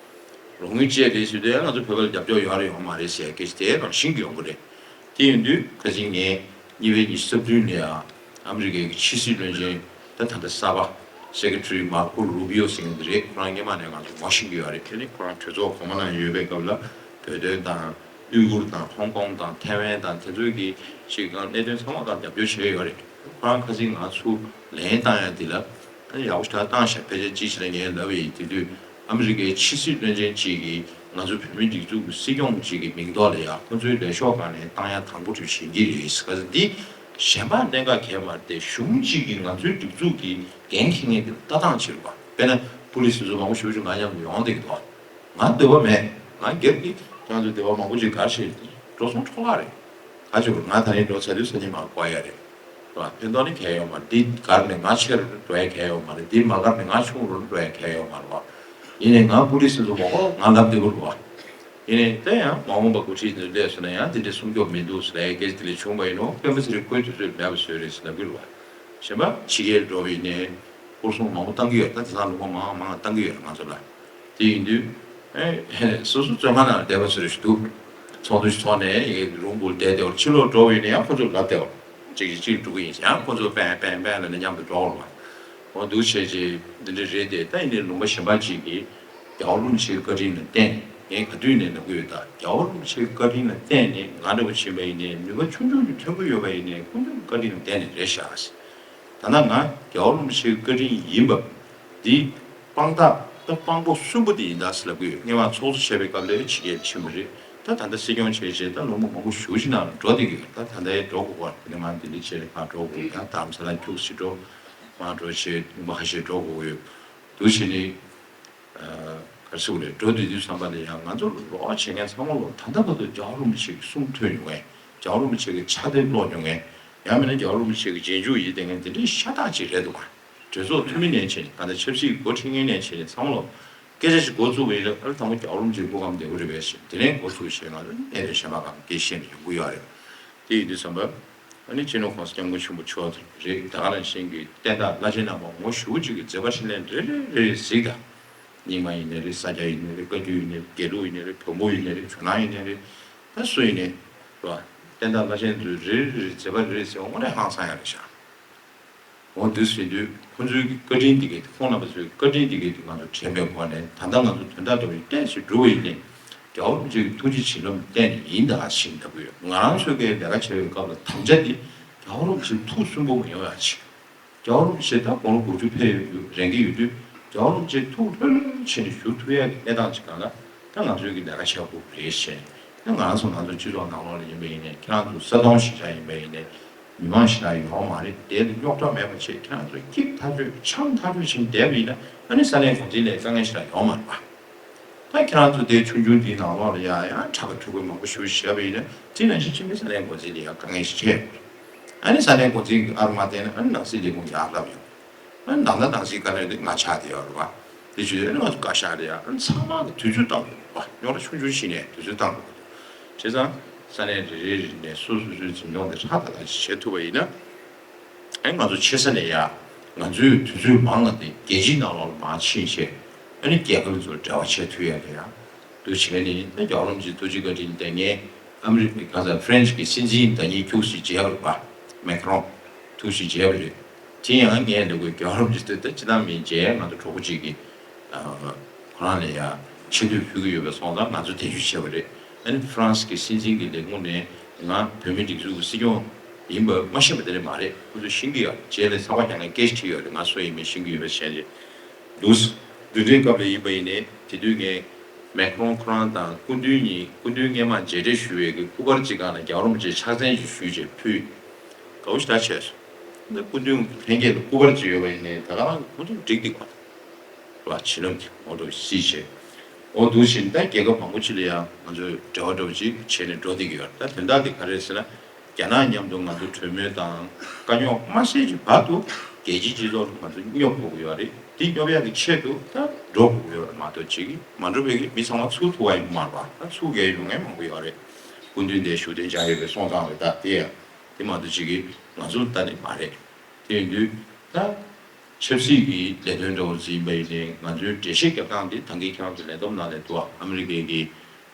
རོགས་དངུལ་བཅད་རེད་ཟེར་དུས་ཡང་ང་ཚོ་བོད་པ་ལ་རྒྱབ་སྐྱོར་ཡོད་རེད་ཡོད་མ་རེད་ཟེར་སྐད་ཆ་དེ་རང་བཞིན་གྱིས་ཡོང་གི་རེད། དེ་ཡིན་དུས་ཁ་སང་ངས་གཉིས་པའི་ཉི་ཤུ་རྩ་བདུན་ལ་ཡང་ཨ་མི་རི་ཀའི་ཕྱི་སྲིད་བློན་ཆེན། ད་ད་ལྟ་གསར་པ་སེ་ཀེ་ཊ་རི་མར་ཀོ་རུ་པི་ཡོ་ཟེར་མཁན་དེ་རེད། ཁོ་རང་སྔོན་མ་ནས་ང་ཚོ་ངོ་ཤེས་ཀྱི་ཡོད་རེད། དེ་ནི་ཁོ་རང་གྲོས་ཚོགས་གོང་མ་ནང་ཡོད་པའི་སྐབས་ལ་བོད་དོན་དང་། ཨུ་གུར་དང་ཧོང་ཀོང་དང་ཐའེ་ཝན་དང་དེ་ཚོའི་གི་ཅིག་གང་གནད་དོན་ཚང་མ་གང་རྒྱབ་སྐྱོར་བྱས་ཡོད་རེད། ཁོ་རང་ཁ་སང་ང་ཚུར་ལན་བཏང་ཡ་དེ་ལ། ཨ་ནི་ཡག་པོ་ཞེ་དྲག་བཏང་ཤག་ཕལ་ཆེར་ཅིག་བྱས་ན་ངས་ལབ་པ་ཡིན། དེ་དུས་ཨ་མི་རི་ཀའི་ཕྱི་སྲིད་བློན་ཆེན་གཅིག་གིས་ང་ཚོ་བོད་མིའི་སྒྲིག་འཛུགས་ཀྱི་སྲིད་སྐྱོང་གཅིག་གི་མིང་ཐོག་ལ་ཡ་ཁོ་ཚོའི་ལས་ཤོག་སྒང་ནས་བཏང་ཡ་དང་པོ་དེ་བྱེད་ཀྱི་རེད་ཟེར། ག་ཚོད་འདི་གཞན་པ་གནད་འགག་གང་ཡང་མ་རེད་དེ། གཞུང་གཅིག་གིས་ང་ཚོའི་སྒྲིག་འཛུགས་ཀྱི་འགན་འཁྱེར་མཁན་དེ་ལ་ལྟ་སྟངས་བྱེད་རོགས། དཔེར་ན་པུ་ལི་སི་དེ་ཚོ་མང་པོ་ཞེ་པོ་ཅིག་ང་མཉམ་དུ་ཡོང་བསྡད་ཀྱི་འདུག་ང་འདོད་པ་མེད། ང་སྒེར་གྱི་ཁྱེད་ཚོ་འདོད་པ་མང་པོ་ཅིག་ག་རེ་བྱེད། འགྲོ་སོང་འཕྲོ་བརླག་རེད། ག་ཅིག་ང་ད་རིང་འགྲོ་ཚར་དུས་སང་ཉིན་མར་འགོར་ཡ་རེད། རེད་བ། ཕན་ཐོགས་ནི་གང་ཡང་ཡོད་མ་རེད། འདི་དགར་ནས་ང་ཆེ་རུ་འགྲོ་ཡ་གང་ཡང་ཡོད་མ་རེད། འདི་མ་དགར་ནས་ང་ཆུང་རུ་འགྲོ་ཡ་གང་ཡང་ཡོད་མ་རེད་བ། ཡིན་ནའི་ང་ཀུ་ལི་སི་ཚོ་མ་གོ་ང་ལབ་བདེ་པོ་རེད་བ། ཡིན་ནའི་ད་ཡང་མ་འོངས་པ་འགོ་ཁྲིད་འདི་སླེབས་སོང་ན་ཡང་འདི་འདྲའི་སྲུང་སྐྱོབ་མི་འདུག་ཟེར་ཡ་སྐད་ཆ་དེ་ལས་བྱུང་བ་ཡིན་ནོ། སྤེན་པ་ཚེ་རིང་ཁོའི་དུས་ཚོད་མེད་པ་བཟོས་རེད་ཟེར་ལབ་ཀྱི་རེད་བ། གཞན་པ་ཕྱི་རྒྱལ་འགྲོ་བ་ཡིན་ནའི་ཧུར་སུམ་མང་པོ་བཏང་གི་ཡོད། ད་དེང་སང་ལུང་པ་མང་མང་བཏང་གི་ཡོད་ང་ཚོ་ལ། དེ་ཡིན་དུས། ཨེ། སོ་སོ་བཙོན་ཁང་ནང་བསྡད་པ་ཚོ་རེ་ཞིག་འདུག་ཚོགས་འདུ་ཞིག་ཚོགས་ནས་ཡི་ལུང་པོར་བསྡད་བསྡད་པར་ཕྱི་ལོགས་འགྲོ་བ་ཡིན་ན་ཡང་ཁོ་ཚོར་ལབ་བསྡད་པར་གཅིག་གིས་གཅིག་འགྲོ་གི་ཡིན་ཟེར་ཡང་ཁོ་ཚོ་པན་པན་པན་ལབ་ནས་མཉམ་དུ་འགྲོ་བར་བ། འོ་འདུག་བྱས་རྗེས་འདི་འདྲ་རེད་དེ། ད་ཡིན་ནའི་ལུང་པ་གཞན་པ་ཅིག་གིས་རྒྱལ་བ་རིན་པོ་ཆེའི་བཀའ་དྲིན་ལ་བརྟེན་ནས། ངས་ག་དུས་ནས་ལབ་ཀྱི་ཡོད། ད་རྒྱལ་བ་རིན་པོ་ཆེའི་བཀའ་དྲིན་ལ་བརྟེན་ནས་ང་འདྲ་བོ་ཕྱིན་པ་ཡིན་ནའི་ནུས་པ་ཆུང་ཆུང་ཅིག་ཐོན་གྱི་ཡོད་པ་ཡིན་ནའི་ཁོང་ཚོའི་བཀའ་དྲིན་ལ་བརྟེན་ནས་རེད་ཤག་ད་ལྟ་ང་རྒྱལ་བ་རིན་པོ་ཆེའི་བཀའ་དྲིན་ཡིན་པ་འདི་དཔང་རྟགས། ད་དཔང་པོ་གསུམ་པོ་དེ་ཡིན་ད་ཟེར་ལབ་ཀྱི་ཡོད། སྔོན་མ་ཚོགས་གཙོ་བྱས་པའི་སྐབས་ལ་ཕྱི་རྒྱལ་ཕྱིན་པ་རེད། ད་ད་ལྟ་སྲིད་སྐྱོང་བྱས་རྗེས་ད་ལོ་ངོ་མང་པོ་ཞེ་པོ་ཅིག་ནང་ལ་འགྲོ་བསྡད་ཀྱི་ཡོད། ད་ད་ལྟ་ཡང་འགྲོ་དགོས་པ་དེ་ནས་ང་ལྡི་ལི་བྱས་ནས་ཕར་འགྲོ་དགོས་ཡོད། ད་རྡ་རམ་ས་ལ་ཁྱུག་ཙམ་འགྲོ། མར་འགྲོ་བྱས་ལུང་པ་ཁ་ཤས་འགྲོ་དགོས་ཡོད། འདུག་བྱས་ནས། ག་རེ་ཟེར་དགོས་རེད། འགྲོ་དུས་དུས་བསམ་པ་ལ་ཡང་ང་ཚོ་ལོ་བྱེད་མཁན་ཚང་མ་ལོ་ད་ལྟ་བར་དུ་རྒྱལ་བ་རིན་པོ་ཆེ་གི་གསུང་ཐོས་མྱོང་མཁན། རྒྱལ་བ་རིན་པོ་ཆེ་གི་ཕྱག་དེབ་ཀློག་མྱོང་མཁན། ཡང་མིན་ན་རྒྱལ་བ་རིན་པོ་ཆེ་གི་རྗེས་འཇུག་ཡིན་བསྡད་མཁན་དེ་འདྲའི་ཤ་སྟག་ཅིག་རེད་འདུག་ག་གྲོས་ཚོགས་འཐུས་མི་ནས་བྱས་ནས། ད་ལྟ་ཆབ་སྲིད་འགོ་ཁྲིད་མཁན་ནས་བྱས་ནས་ཚང་མ་ལོ་སྐད་ཆ་ཞིག་འགོ་བཙུགས་པ་ཡིན་ན། ཨ་ལ་དང་པོ་རྒྱལ་བ་རིན་པོ་ཆེའི་སྐུ་ཁམས་བདེ་པོ་རེད་པས་ཟེར། དེ་ནས་འགོ་ཚུགས་བྱས་ང་ཚོ་གནད་དོན་གཞན་པ་གང་སྐད་བཤད་ནས་ཡོང་གི་ཡོད་རེད། དེ་ཡིན་དུས་ཙམ་པ། ཨ་ནི་སྤྱི་ནོར་༸གོང་ས་༸སྐྱབས་མགོན་ཆེན་པོ་མཆོག་རེད། ད་ག་ནང་བཞིན་གྱི་བསྟན་བདག་བླ་ཆེན་རྣམ་པ་ངོ་ཤེས་ཅིག་གི་མཛད་པ་འཕྲིན་ལས་རེ་རེ་རེ་རེ་གཟིགས་དང་། རྙིང་མ་ཡིན་ནའི་རེད། ས་སྐྱ་ཡིན་ནའི་རེད། བཀའ་བརྒྱུད་ཡིན་ནའི་རེད། དགེ་ལུགས་ཡིན་ནའི་རེད། བོན་པོ་ཡིན་ནའི་རེད། ཇོ་ནང་ཡིན་ནའི་རེད། ད་སུ་ཡིན་ནའི་རེད་བ། བསྟན་བདག་བླ་ཆེན་ཚོའི་རེ་རེ་རེ་མཛད་པ་རེ་རེ་གཟིགས་པ་དངོས་གནས་ཧང་སང་ཡག་རེད་ཤག་འོ་འདུག་ཟེར་དུས་ཁོང་ཚོའི་བཀའ་དྲིན་འདི་གའི། ཁོང་རྣམ་པ་ཚོའི་བཀའ་དྲིན་འདི་གའི་དུས་ང་ཚོ་དྲན་པའི་སྒོ་ནས། ད་ལྟ་ང་ཚོ་དོན་དག་འདྲ་བོ་ཞིག་ཏོག་ཙམ་འགྲུབ་པ་ཡིན་ནའི་རྒྱལ་བ་རིན་པོ་ཆེ་གི་ཐུགས་རྗེ་བྱིན་རླབས་བརྟེན་ནས་ཡིན་ད་ཞེས་ལབ་ཀྱི་ཡོད། ང་རང་ཚོའི་གི་ལས་ཀ་བྱེད་པའི་སྐབས་ལ་དམ་བཅའ་འདི་རྒྱལ་བ་རིན་པོ་ཆེ་ཐུགས་སུན་པོ་མ་ཡོང་ཡག་ཅིག་རྒྱལ་བ་རིན་པོ་ཆེ་ད་དགུང་ལོ་དགུ་བཅུ་ཕེབས་ཡོད། རན་གྱི་ཡོད་དུས་རྒྱལ་བ་རིན་པོ་ཆེ་ཐུགས་ལྷོད་ལྷོད་བྱས་ནས་བཞུགས་ཐུབ་ཡག་གི་གནས་སྟངས་ཅིག་སྒང་ལ། ད་ང་ཚོའི་གི་ལས་ཀ་བྱེད་དགོས་རེད་ཟེར། ད་ང་རང་ཚོ་ང་ཚོ་སྤྱི་ཚོགས་ནང་ལོགས་ལ་ཡིན་པ་ཡིན་ནའི། ཁྱེད་རང་ཚོ་ས་དོང་ཞེ་དྲག་ཡིན་པ་ཡིན་ནའི། མི་མང་ཞེ་དྲག་ཡོད་མ་རེད། དེ་ལ་རྙོག་དྲ་མེད་པ་བྱས། ཁྱེད་རང་ཚོ་སྐྱིད་ཐག་ཆོད་ཆང་ཐག་ཆོད་བྱས་ནས་བསྡད་པ་ཡིན་ན། ཨ་ནི་ས་གནས་འགོ་འཛིན་ལ་དཀའ་ངལ་ཞེ་དྲག་ཡོད་མ་རེད་པ། ད་ཁྱེད་རང་ཚོ་དེ་ཆུང་ཆུང་དེའི་ནང་ལོགས་ལ་ཡ་ཡང་ཁྲག་གི་ཕྲུ་གུ་མང་པོ་ཞིག་བཞག་པ་ཡིན་ན། དེ་ནང་བཞིན་ཕྱི་མི་ས་གནས་འགོ་འཛིན་ལ་ཡ་དཀའ་ངལ་ཞིག་འཕྲད་ཡོད་རེད། ཨ་ནི་ས་གནས་འགོ་འཛིན་གྱིས་ཨར་མ་བསྟན་ན། ཨ་ནི་ནང་སྲིད་ལས་ཁུངས་ཡར་ལབ་ཡོང་། ཨ་ནི་ནང་ད་ནང་སྲིད་བཀའ་བློན་དེ་ང་ཆགས་བསྡད་ཡོད་རེད་པ། དེ་བྱས་ཨ་ནི་ང་ཚོ་བཀའ་ཤག་ལ་ཡ། ཨ་ནི་ཚང་མ་གི་དུས་ཚོད་བཏང་དགོས་པ། རྙོག་དྲ་ཆུང་ཆུང་ཞིག་ནས་དུས་ཚོད་བཏང་དགོས་ཀྱི་འདུག་བྱས་ཙང་ས་གནས་རེ་རེ་རེ་ནས་སོ་སོ་སོའི་འཛིན་སྐྱོང་དེ་ཧྲ་ཏག་ཏག་ཅིག་བྱེད་ཐུབ་པ་ཡིན་ན། ཨ་ནི་ང་ཚོ་ཆེ་ས་ནས་ཡ་ང་ཚོའི་དུས་ཚོད་མང་བ་དེ་རྒྱལ་སྤྱིའི་ནང་ལོགས་ལ་མར་ཕྱིན་བྱས། ཨ་ནི་རྒྱལ་ཁབ་ཚོར་འབྲེལ་བ་བྱེད་ཐུབ་ཡ་དེ་ཡ། འདུག་བྱས་ནས་ད་རྒྱལ་བ་རིན་པོ་ཆེའི་ཐུགས་རྗེ་བཀའ་དྲིན་དེ། ངས་ཨ་མི་རི་ཀའི་ག་ས་ཧྥ་རན་སི་གི་སྲིད་འཛིན་ཟླ་ཉིན་ཁྱུག་ཙམ་མཇལ་བ་རེད་པ། མེ་ཁ་རོན་ཐུག་ཅིག་མཇལ་བ་རེད། དེ་ཡང་ངས་འདི་གོ་རྒྱལ་བ་རིན་པོ་ཆེ་དེ་ད་སྤྱིར་བཏང་མི་མཇལ། ང་ཚོ་གྲོགས་པོ་གཅིག་གིས་ཨ་ཁོ་རང་ལ་ཡ་ཆེ་བསྟོད་ཕུལ་གྱི་ཡོད་པའི་སོང་ཙང་ང་ཚོ་དེ་བཞིན་བྱས་པ་རེད། ཨ་ནི་ཧྥ་རན་སི་གི་སྲིད་འཛིན་གྱི་ལས་ཁུངས་ནས་ང་བོད་མིའི་སྒྲིག་འཛུགས་ཀྱི་སྲིད་སྐྱོང་ཡིན་པ་མ་ཤེས་པ་དེ་འདྲ་མ་རེད། ཁོ་ཚོས་ཤེས་ཀྱི་ཡོད། རྗེས་ལ་ཚགས་པར་རྒྱག་ནས་སྐད་ཆ་དྲིས་ཡོད་རེད། ང་སུ་ཡིན་མིན་ཤེས་ཀྱི་ཡོད་པའི་བྱས་རྗེས། འདུག་སེ་འདི་འདྲའི་སྐབས་ལ་ཡིན་པ་ཡིན་ནའི། དེ་དུས་ངས་མེ་ཁ་རོན་ཁོ་རང་དང་སྐུ་མདུན་གཉིས། སྐུ་མདུན་སྔས་མ་མཇལ་འཕྲད་ཞུ་བའི་གི་སྐུ་པར་གཅིག་སྒང་ལ་རྒྱལ་བ་རིན་པོ་ཆེ་ཕྱག་མཚན་ཅིག་ཞུས་བྱས་ཕུལ། དགའ་པོ་ཞེ་དྲག་བྱས་སོང་། འདི་སྐུ་མདུན་ལྷན་རྒྱས་ལ་སྐུ་པར་ཅིག་ཡོད་པ་ཡིན་ནའི་ད་ག་རང་ཁོང་ཚོ་འགྲིག་འདུག་པ། ར་བྱིན་རླབས་ཀྱི་ངོ་ཐོག་སྲིད་བྱས། འོ་འདུག་བཞིན་ད་རྒྱལ་ཁབ་མང་པོ་ཅིག་ལ་ཡང་ང་ཚོས་འབྲེལ་བ་འདྲ་བོ་ཅིག་བྱས་ནས་འགྲོ་བསྡད་ཀྱི་ཡོད་རེད། ད་དོན་དག་དེ་ག་རེ་རེད་ཟེར་ན། རྒྱ་ནག་མཉམ་དུ་ང་ཚོ་གྲོས་མོལ་དང་དཀའ་རྙོག་མ་སེལ་གྱི་བར་དུ་རྒྱལ་སྤྱིའི་སྤྱི་ཚོགས་ལ་ང་ཚོ་སྙོབ་དགོས་ཀྱི་ཡོད་རེད། དེ་སྙོབ་ཡག་གི་ཆེད་དུ་ད་འགྲོ་དགོས་ཀྱི་ཡོད་རེད་མ་གཏོགས། ཅིག་མ་འགྲོ་བའི་གི་མི་ཚང་མ་ཚུར་ཐུག་པ་ཡིན་པ་མ་རེད་པ། ད་ཚུར་རྒྱལ་ཡོང་མཁན་མང་པོ་ཡོད་རེད། སྐུ་མདུན་དེ་བཞུགས་གདན་འཇགས་ཡོད་པའི་སོང་ཙང་རེད། ད་དེ་ཡང་དེ་མ་གཏོགས་ཅིག་གི་ང་ཚོ་ལྟ་ནི་མ་རེད། དེ་ཡིན་དུས་ད་ཆབ་སྲིད་ཀྱི་ལས་དོན་འདྲ་བོ་ཟིན་པ་ཡིན་ནའི་ང་ཚོའི་འགྲེལ་བཤད་རྒྱབ་སྟངས་འདི་ད་གིན་ཁྱེད་རང་ཚོ་ལས་བསྡོམས་ནང་ལ་འདུག་ཨ། ཨ་མི་རི་ཀའི་གི་